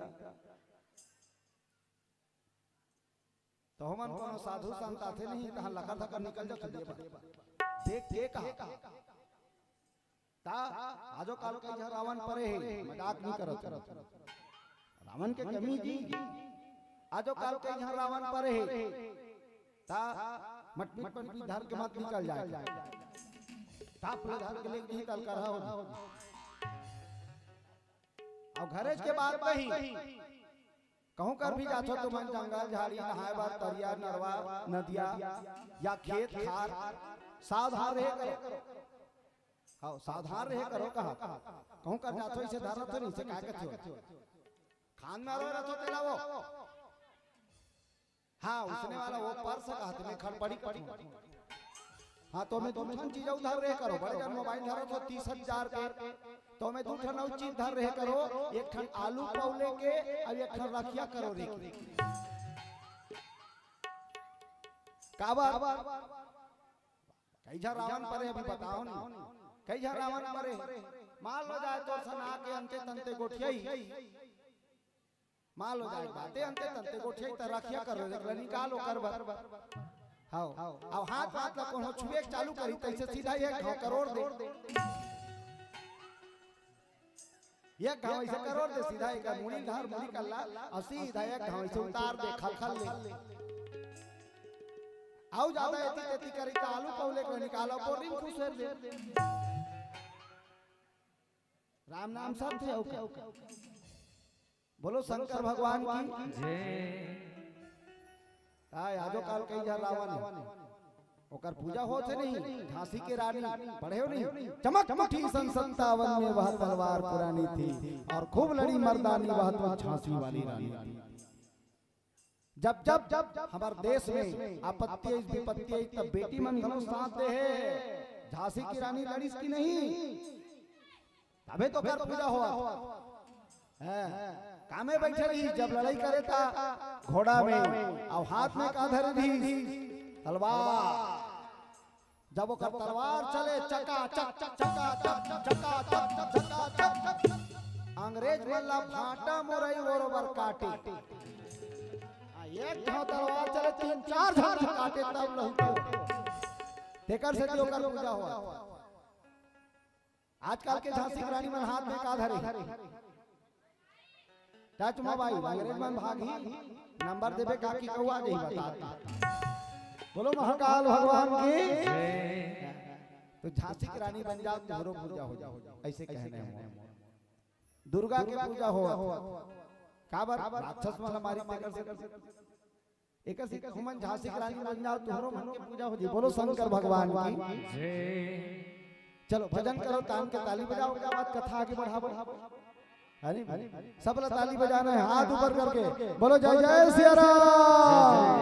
त हमन कोनो साधु संत आथे नहीं, तहां लकर धकर निकल जाथे। देख के कहा। ता आजो काल कई झन रावण परे हे, मजाक नहीं करत। रावण के कमी जी, आजो काल कई झन रावण परे हे। ता मटकी मटकी धर के मत निकल जाए। टप ले धर के लेग गे तब करहा हो। अउ घरेच के बात नहीं, कहूं कर भी जाथो तुमन, जंगल झाड़ी, नहाए बर तरिया, नरवा, नदिया या खेत खार, सावधान रहे करो। हाँ, सावधान रहे करो कहा। कहूं कर जाथो इसे धरत हो नहीं, इसे काय कथो? खान में आरो रथो तेला वो। हाँ, उसने वाला वो पर्स कहा, तुम्हें खड़पड़ी कथो। हाँ, तो मैं दू ठन चीज उधार रहे करो, बड़े जन मोबाइल धरो तो तीस हजार के, तो मैं दू ठन अउ चीज धर रहे करो, एक ठन आलू पौले के, अउ एक ठन रखिया करो रे। काबर? कई झन रावण परे अभी बताओ नहीं, कई झन रावण परे, मान लो जाए तोर सन आके अंते तंते गोठियाई, मान लो जाए बाते अंते तंते गोठियाई त रखिया करो, देख ले निकाल ओकर बर। हाव, अब हाथ हाथ ला कोनो छुए के चालू करी, तैसे सीधा एक घाव करोड़ दे। एक घाव ऐसे करोड़ दे, सीधा एक मुड़ी धार मुड़ी कल्ला, और सीधा एक घाव ऐसे उतार दे, खलखल ले। आउ ज्यादा एती तेती करी त आलू पौले के निकालो, बोरी में खुसेर दे। राम नाम सत्य हो का? बोलो शंकर भगवान की। जय। काय आजो काल कई झन रावण हे, ओकर पूजा होत हे नहीं? झांसी के रानी पढ़े हो नहीं? चमक उठी सन सत्तावन में वह तलवार पुरानी थी, और खूब लड़ी मर्दानी वह तो झांसी वाली रानी थी। जब जब जब हमार देश में आपत्ति आई, विपत्ति आई, तब बेटी मन घलो साथ दे हे। झांसी की रानी लड़ीस की नहीं? तभे तो कर पूजा होवत। हैं, कामे बैठे रही, जब लड़ाई करे ता घोड़ा में, अउ हाथ में का धरे रही? तलवार। जब ओकर तलवार चले, चका चक, चका चक, चका चक, चका चक, अंग्रेज मन ला भाटा मुरई बरोबर काटे। आ, एक घाव तलवार चले, तीन चार झन ला काटे, तब लहुटे। तेकर सेती ओकर पूजा होवत। आजकल के झांसी के रानी मन हाथ में का धरे? टच मोबाइल, अंग्रेज मन भागही, नंबर देबे का कि कौआ जही बता। बोलो महाकाल भगवान की। तो झांसी के रानी बन जाओ, तोहरो पूजा हो जाओ, ऐसे कहने हैं। दुर्गा के पूजा हो, काबर राक्षस मन मारी तेकर से। एकर से तुमन झांसी के रानी बन जाओ, तोहरो मन के पूजा हो जी। बोलो शंकर भगवान की। जय। चलो भजन करो, तान के ताली बजाओ, ओकर बाद कथा आगे बढ़ाओ। अरे सब ला ताली बजाना है, हाथ ऊपर करके बोलो जय जय सिया राम।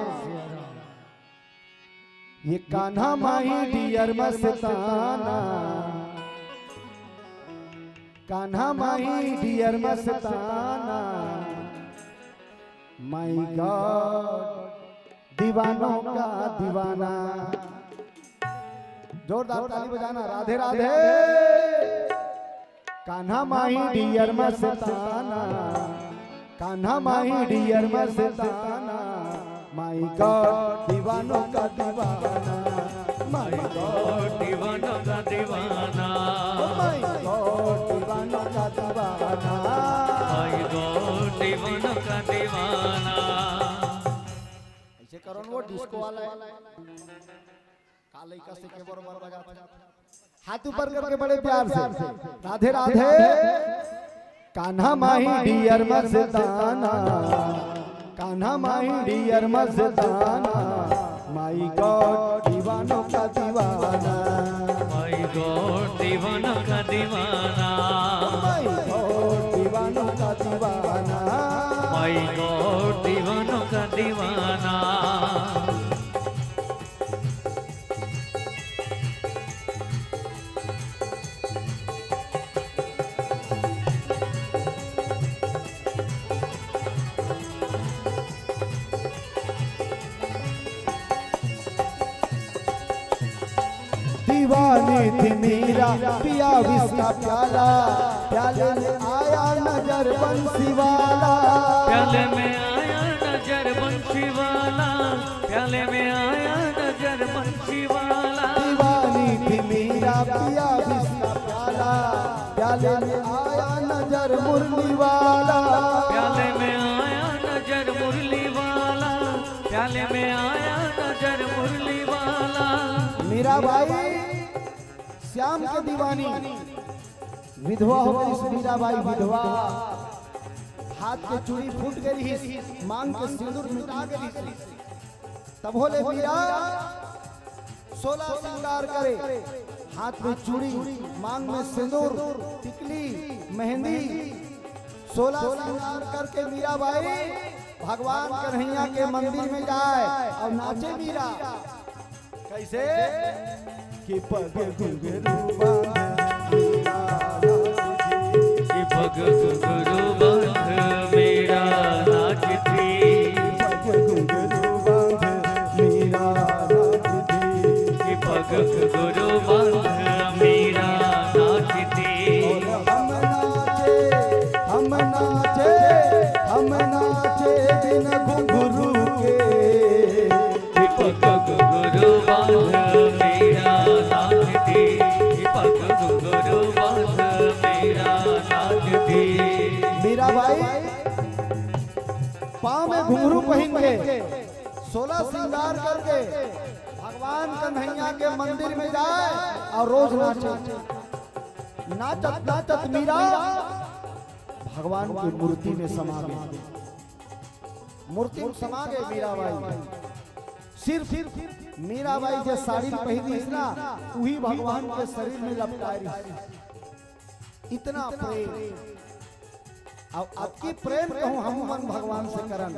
ये Kanha Mahi dear Mastana, Kanha Mahi dear Mastana, my god दीवानों का दीवाना। जोरदार ताली बजाना। Radhe Radhe. Kanha Mahi dear Mastana, Kanha Mahi dear Mastana, My God, दीवानों का दीवाना। My God, दीवानों का दीवाना। My God, दीवानों का दीवाना। My God, दीवानों का दीवाना। ऐसे करो ना, वो डिस्को वाला है। का लइका से के बरोबर बजात हे। हाथ ऊपर करके बड़े प्यार से, राधे Radhe. Kanha my dear Mastana, Kanha my dear Mastana. My God, दीवानों का दीवाना। My God, दीवानों का दीवाना। My God, दीवानों का दीवाना। My God, दीवानों का दीवाना। दीवानी थी मीरा, पिया विष का प्याला, प्याले में आया नजर बंसी वाला। प्याले में आया नजर बंसी वाला, प्याले में आया नजर बंसी वाला। दीवानी थी मीरा, पिया विष का प्याला, प्याले में आया नजर मुरली वाला। प्याले में आया नजर मुरली वाला, प्याले में आया नजर मुरली वाला। मीराबाई श्याम के दीवानी, विधवा हो गई मीराबाई विधवा। हाथ के चूड़ी फूट गई, मांग के सिंदूर मिटा गई। तब होले मीरा सोलह श्रृंगार करे, हाथ में चूड़ी, मांग में सिंदूर, टिकली, मेहंदी, सोलह श्रृंगार करके मीराबाई भगवान कन्हैया के मंदिर में जाए और नाचे मीरा। कैसे? कि पग घुंघरू बांध मीरा नाचती। कि पग घुंघरू बांध मीरा नाचती। पग घुंघरू बांध मीरा नाचती। कि पग घुंघरू बांध मीरा नाचती। और हम नाचे, हम नाचे, हम नाचे बिन घुंघरू के। कि पग घुंघरू बांध मीरा नाचती। कि पग घुंघरू बांध मीरा नाचती। मीराबाई पाँव में घुंघरू पहन के, सोलह श्रृंगार करके भगवान कन्हैया के मंदिर में जाए और रोज नाचे। नाचत नाचत मीरा भगवान की मूर्ति में समा गई। मूर्ति में समा गए मीराबाई। सिर्फ मीराबाई जे साड़ी पहिरी ना, वही भगवान के शरीर में लपटाए रही। इतना प्रेम। अब अतकी प्रेम कहूँ हम मन भगवान से करन,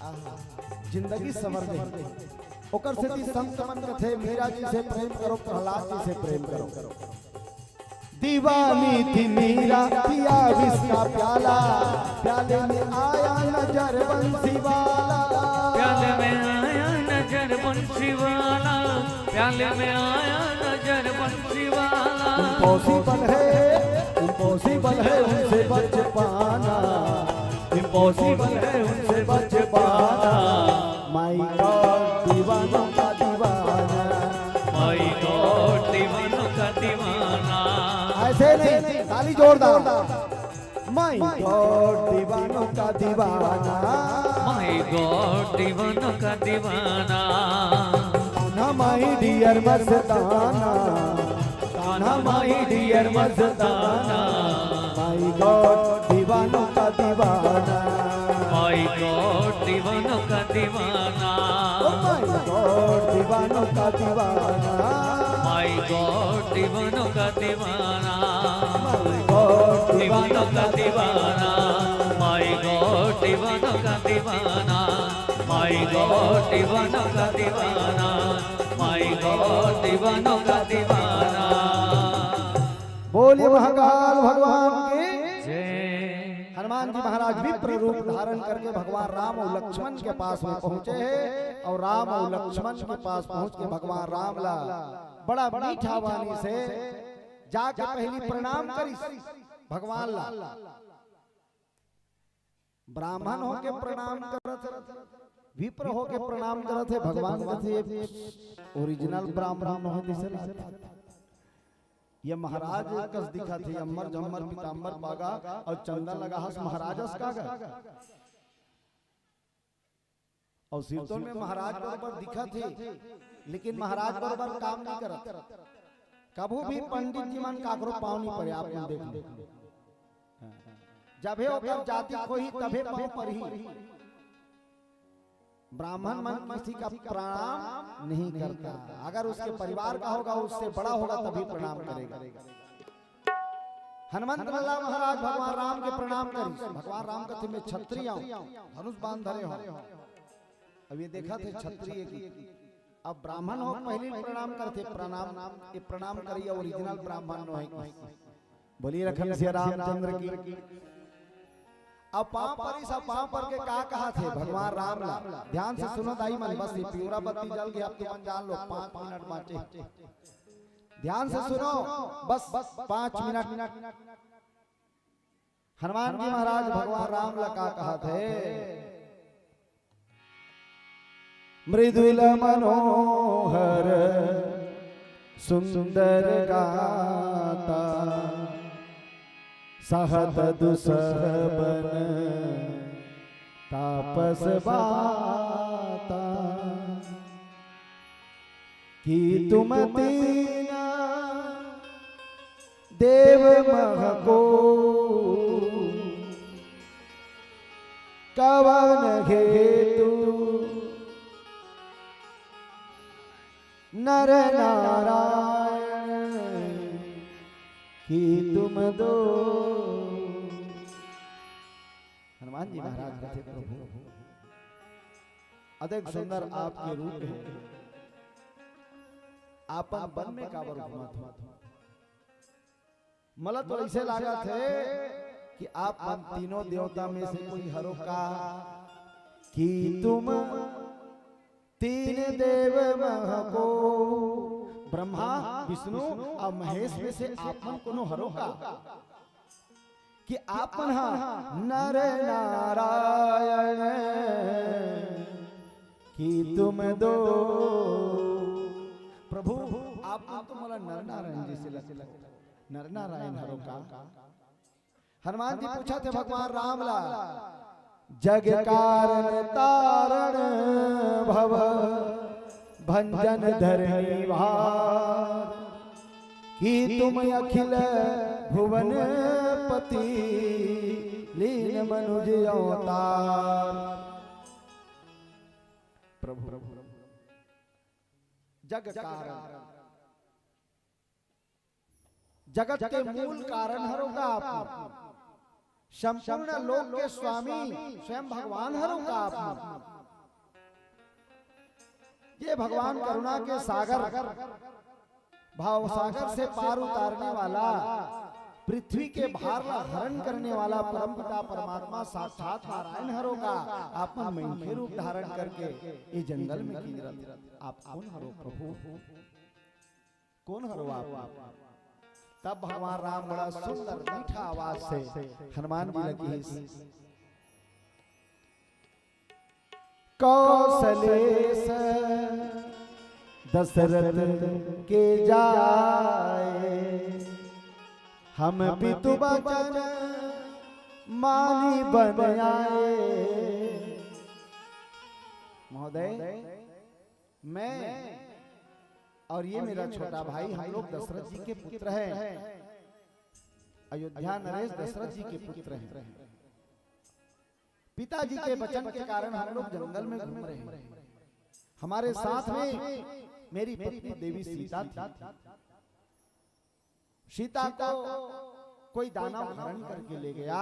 आहा, जिंदगी संवर दे। ओकर सेती संत मन कथे, मीरा जी से प्रेम करो, प्रहलाद जी से प्रेम करो। दीवानी थी मीरा, पिया विष का प्याला, प्याले में आया नजर बंसी वाला। प्याले में आया नजर बंसी वाला, प्याले में आया नजर बंसी वाला। इम्पॉसिबल है, इम्पॉसिबल है उनसे बच पाना, इम्पॉसिबल है उनसे बच पाना। My God, दीवानों का दीवाना। My God, दीवानों का दीवाना। ऐसे नहीं, ताली जोरदार। My God, दीवानों का दीवाना। My God, दीवानों का दीवाना। Kanha my dear Mastana, Kanha my dear Mastana. My God, दीवानों का दीवाना। My God, दीवानों का दीवाना। Oh my God, दीवानों का दीवाना। My God, दीवानों का दीवाना। My God, दीवानों का दीवाना। My God, दीवानों का दीवाना। My God, दीवानों का दीवाना। My God, दीवानों का दीवाना। बोलिए महाकाल भगवान की जय। हनुमान जी महाराज विप्र रूप धारण करके भगवान राम और लक्ष्मण के पास में पहुंचे हैं और राम और लक्ष्मण के पास पहुंच के भगवान राम ला बड़ा मीठा वाणी से जाके पहली प्रणाम करिस भगवान ला। ब्राह्मण होके प्रणाम करत, विप्र होके प्रणाम करत हे, भगवान कथे, "ये ओरिजिनल ब्राह्मण नोहे, तइसे लागथे। ये महाराज कस दिखत हे, अम्बर झम्मर पीताम्बर पागा अउ चंदन लगा हस महाराज अस का गा?" अउ सिरतोन में महाराज बरोबर दिखत हे, लेकिन महाराज बरोबर काम नइ करत। कभू भी पंडित जी मन काकरो पाँव नइ परे, आप मन देख लो। जभे ओकर जाति होही, तभे पाँव परही। ब्राह्मण मन किसी का प्रणाम नहीं करता। अगर उसके परिवार का होगा, उससे बड़ा होगा, तभी प्रणाम करेगा। हनुमंत लाला महाराज भगवान राम के प्रणाम करिस। भगवान राम कथे, "मैं क्षत्रिय हूँ, धनुष बाण धरे हूँ।" अब ये देखथे क्षत्रिय की, अब ब्राह्मण हो, पहली प्रणाम करथे, प्रणाम, ये प्रणाम करिए, ओरिजिनल ब्राह्मण नोहे। बोलिए लखन सिया रामचंद्र की। अब पाँव परिस, अब पाँव पर के का कहथे भगवान राम ला? ध्यान से सुनो दाई मन, बस ये पिंवरा बत्ती जल गे, अब तुमन जान लो, पाँच मिनट बाँचे। ध्यान से सुनो, बस, बस पाँच मिनट। हनुमान जी महाराज भगवान राम ला का कहथे? मृदुल मनोहर सुंदर गाता, सहत दुसह बन तापस बाता। कि तुम तीन देव महको, कवन हेतु नर नारायण कि तुम दो। हनुमान जी महाराज कथे, "प्रभु, अतेक सुंदर आपके रूप हे, आपन बन में काबर घूमत हो? मोला तो अइसे लागत हे कि आप मन तीनों देवता में से कोई हरो का, कि तुम तीन देव महको।" ब्रह्मा, विष्णु अउ महेश में से आप मन कोनो हरो का? कि आप मन हा नर नारायण कि तुम दो। प्रभु, आप मन तो मोला नर नारायण जइसे लगथे, नर नारायण हरो का? हनुमान जी पूछथे भगवान राम ला, जग कारण तारण भव भंजन धरणी भार, कि तुम अखिल भुवन पति लीन मनुज अवतार। प्रभु, जग कारण, जगत के मूल कारण हरो का आप? संपूर्ण लोक के स्वामी स्वयं भगवान हरो का आप? ये भगवान करुणा के सागर, भाव सागर से पार उतारने वाला, पृथ्वी के भार ला हरण करने वाला परमपिता परमात्मा साक्षात नारायण हरो का? आप मन मनखे रूप धारण करके ये जंगल में किंजरत, आप कोन हरो प्रभु? कोन हरो आप? तब भगवान राम बड़ा सुंदर मीठा आवाज से हनुमान जी ला किहिस, कौशलेश दशरथ के जाए, हम पितु वचन मानि बन आए। महोदय, मैं और ये मेरा छोटा भाई, हम लोग दशरथ जी के पुत्र हैं। अयोध्या नरेश दशरथ जी के पुत्र हैं। पिताजी के वचन के कारण हम लोग जंगल में घूम रहे हैं। हमारे साथ में मेरी पत्नी देवी सीता थी। सीता को कोई दानव हरण करके ले गया।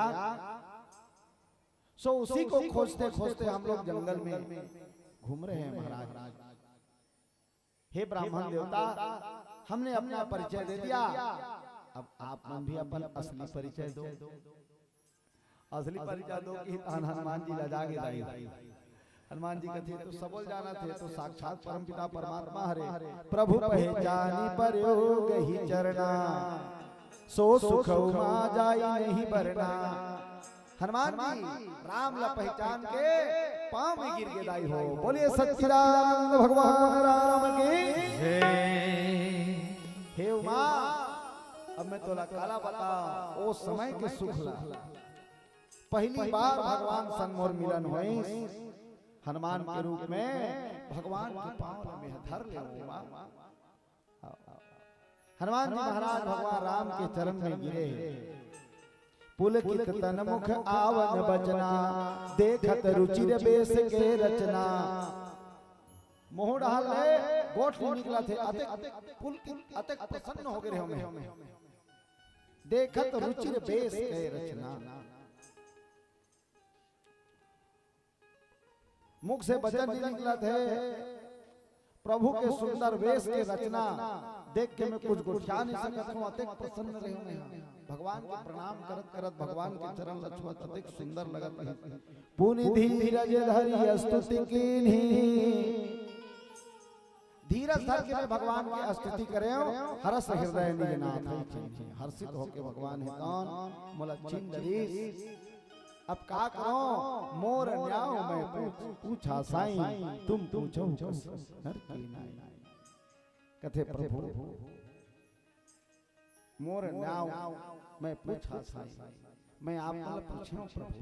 सो उसी को खोजते खोजते हम लोग जंगल में घूम रहे हैं महाराज। हे ब्राह्मण देवता, हमने अपना परिचय दे दिया, अब आप मन भी अपन असली परिचय दो। असली परिचय दो कि तहन हनुमान जी लजा गे दाई। हनुमान जी कथे, "तो सबो ल जानत हे, तो साक्षात परमपिता परमात्मा हरे। प्रभु पहचानी परेउ गहि चरना, सो सुख उमा जाई नहीं बरना।" हनुमान जी राम ला पहचान के पाँव में गिर गे दाई हो। बोलिए सच्चिदानंद भगवान राम की। जय। हे उमा, अब मैं तोला काला बताओ ओ समय के सुख ला। पहली बार भगवान संग मोर मिलन होइस हनुमान के रूप में। भगवान के पाँव ला मैं धर ले उमा। हनुमान जी महाराज भगवान राम के चरण में गिरे हे। पुलकित तन मुख आवन बचना, देखत रुचिर बेस के रचना। मुँह डाल ले गोठ निकलत हे, अतेक पुलकित, अतेक प्रसन्न हो गे रहे हमें। देखत रुचिर बेस के रचना। मुख से वचन नहीं निकलत हे, प्रभु के सुंदर वेश के रचना देख के मैं कुछ गोठिया नहीं सकत हूँ, अतेक प्रसन्न रहे हूँ मैं। भगवान के प्रणाम करत करत, भगवान के चरण ला छुअत अतेक सुंदर लगत हे। पुनि धीरज धरि स्तुति कीन्ही। धीरज धर के मैं भगवान के स्तुति करेंव, हरष हृदय निज नाथ चिन्ही। हर्षित होके भगवान हे तौन मोला चिन्ह डरिस। अब का करो, मोर न्याव मैं पूछ, पूछा साईं, तुम पूछो कस नर की नाई। कथे प्रभु, मोर न्याव मैं पूछा साईं, मैं आप मन ला पूछेंव प्रभु,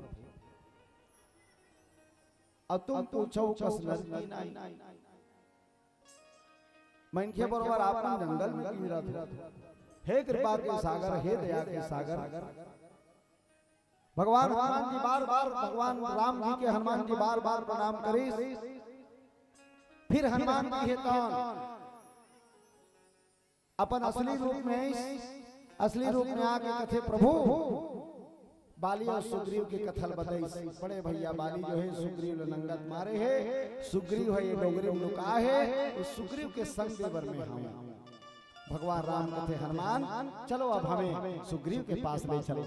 अउ तुम पूछो कस नर की नाई। मनखे बरोबर आप मन जंगल में किंजरत हो। हे कृपा के सागर, हे दया के सागर, भगवान हनुमान जी बार बार, भगवान राम जी के हनुमान जी बार बार प्रणाम करिस। फिर हनुमान जी हे तौन अपन असली रूप में आइस, असली रूप में आके कथे, प्रभु, बाली अउ सुग्रीव के कथा ल बताइस। बड़े भैया बाली जो हे सुग्रीव ल नंगत मारे हे, सुग्रीव हे ये डोंगरी में लुका हे, उस सुग्रीव के संग दे बर में हूँ। भगवान राम कथे, हनुमान, चलो अब हमें सुग्रीव के पास ले चलो।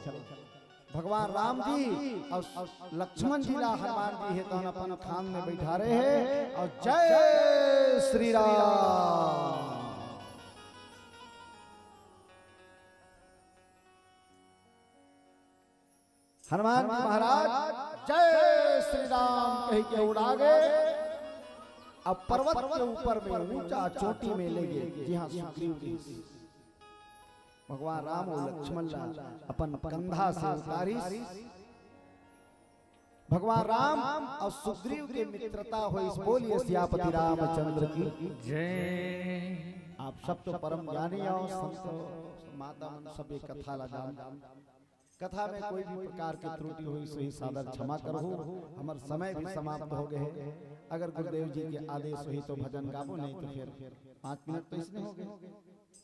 भगवान राम जी अउ लक्ष्मण जी ला हनुमान जी हे तौन अपन खांद में बैठारे हे अउ जय श्री राम। हनुमान जी महाराज जय श्री राम कहि के उड़ा गे। अब पर्वत के ऊपर में ऊंचा चोटी में ले गे, जिहां सुग्रीव जी। भगवान राम अउ लक्ष्मण ला अपन कंधा से उतारिस। भगवान राम अउ सुग्रीव के मित्रता होइस। बोलिए सियापति रामचंद्र की। जय। आप सब तो परम ज्ञानी अउ संत, माता मन सब ये कथा ला जान। कथा में कोई भी प्रकार के त्रुटि होइस, वही सादर क्षमा करहु। हमर समय भी समाप्त हो गे हे। अगर गुरुदेव जी के आदेश होही तो भजन गाबो, नहीं तो फिर पाँच मिनट तो इसने हो गे।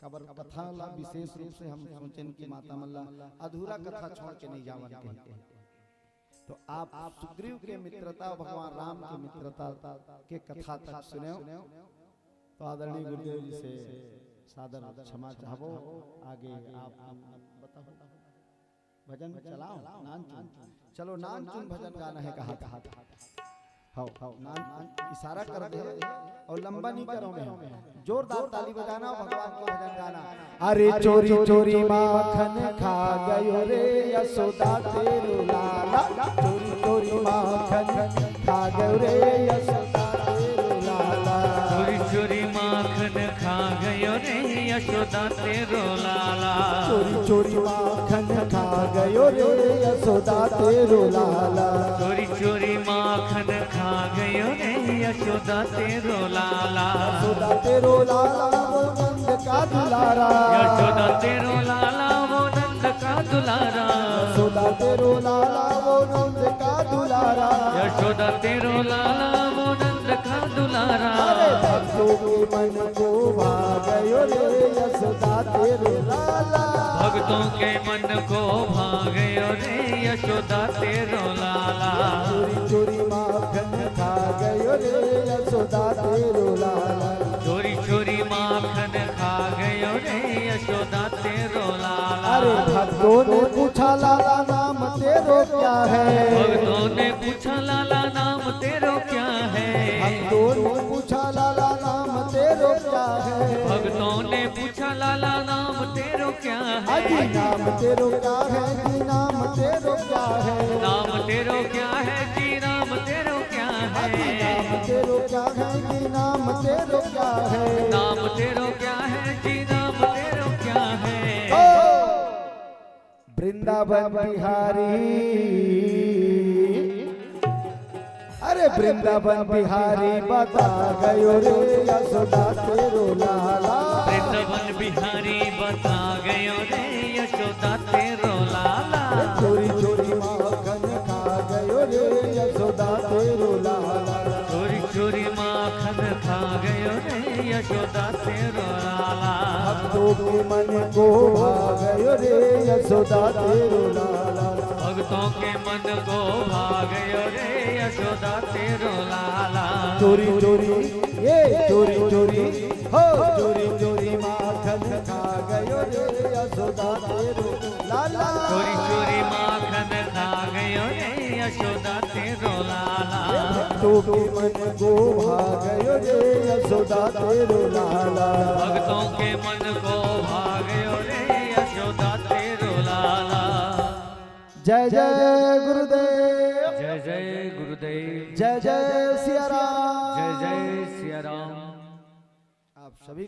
काबर कथा ला विशेष रूप से हम सोचेन कि माता मन ला अधूरा कथा छोड़ के नहीं जावन कहिके। तो आप सुग्रीव के मित्रता, भगवान राम के मित्रता के कथा तक सुनेव। तो आदरणीय गुरुदेव जी से सादर क्षमा चाहबो। आगे आप बताओ। भजन चलाओ, नानचुन। चलो, नानचुन भजन गाना हे, कहा, कहा, कहा। हव, हव, नान, इशारा कर दे अउ लंबा नहीं करो मैं। जोरदार ताली बजाना, भगवान के भजन गाना। अरे चोरी चोरी माखन खा गयो रे यशोदा तेरो लाला, चोरी चोरी माखन खा गयो रे यशोदा तेरो लाला। चोरी चोरी माखन खा गयो रे यशोदा तेरो लाला। चोरी चोरी माखन खा गयो रे यशोदा तेरो लाला। चोरी चोरी माखन खा गयो रे यशोदा तेरो लाला। यशोदा तेरो लाला वो नंद का दुलारा। यशोदा तेरो लाला वो नंद का दुलारा। यशोदा तेरो लाला वो नंद का दुलारा। यशोदा तेरो लाला वो नंद का दुलारा। अरे भक्तों के मन को भा गयो रे यशोदा तेरो लाला। भक्तों के मन को भा गयो रे यशोदा तेरो लाला। चोरी चोरी माखन खा गयो रे यशोदा तेरो लाला। चोरी चोरी माखन खा गयो रे यशोदा तेरो लाला। अरे भक्तों ने पूछा लाला नाम तेरो क्या है? भक्तों ने पूछा लाला नाम तेरो क्या है? भक्तों ने पूछा लाला नाम तेरो क्या है? भक्तों ने पूछा लाला नाम तेरो क्या है? जी नाम तेरो क्या है, जी नाम तेरो क्या है? नाम तेरो क्या है जी, नाम तेरो क्या है? जी नाम तेरो क्या है, जी नाम तेरो क्या है? नाम तेरो क्या है जी, नाम तेरो क्या है? ओ! वृंदावन बिहारी, अरे वृंदावन बिहारी बता गयो रे यशोदा तेरो लाला। वृंदावन बिहारी बता गयो रे यशोदा तेरो लाला। चोरी चोरी माखन खा गयो रे यशोदा तेरो लाला। चोरी चोरी माखन खा गयो रे यशोदा तेरो लाला। भक्तों के मन को भा गयो रे यशोदा तेरो लाला। भक्तों के मन को भा गयो रे यशोदा तेरो लाला। चोरी चोरी, ये चोरी चोरी, हो चोरी चोरी माखन खा गयो रे यशोदा तेरो लाला। चोरी चोरी माखन खा गयो रे यशोदा तेरो लाला। भक्तों के मन को भा गयो रे यशोदा तेरो लाला। भक्तों के मन को भा गयो रे यशोदा तेरो लाला। जय जय गुरुदेव। जय जय गुरुदेव। जय जय सिया राम। जय जय सिया राम। आप सभी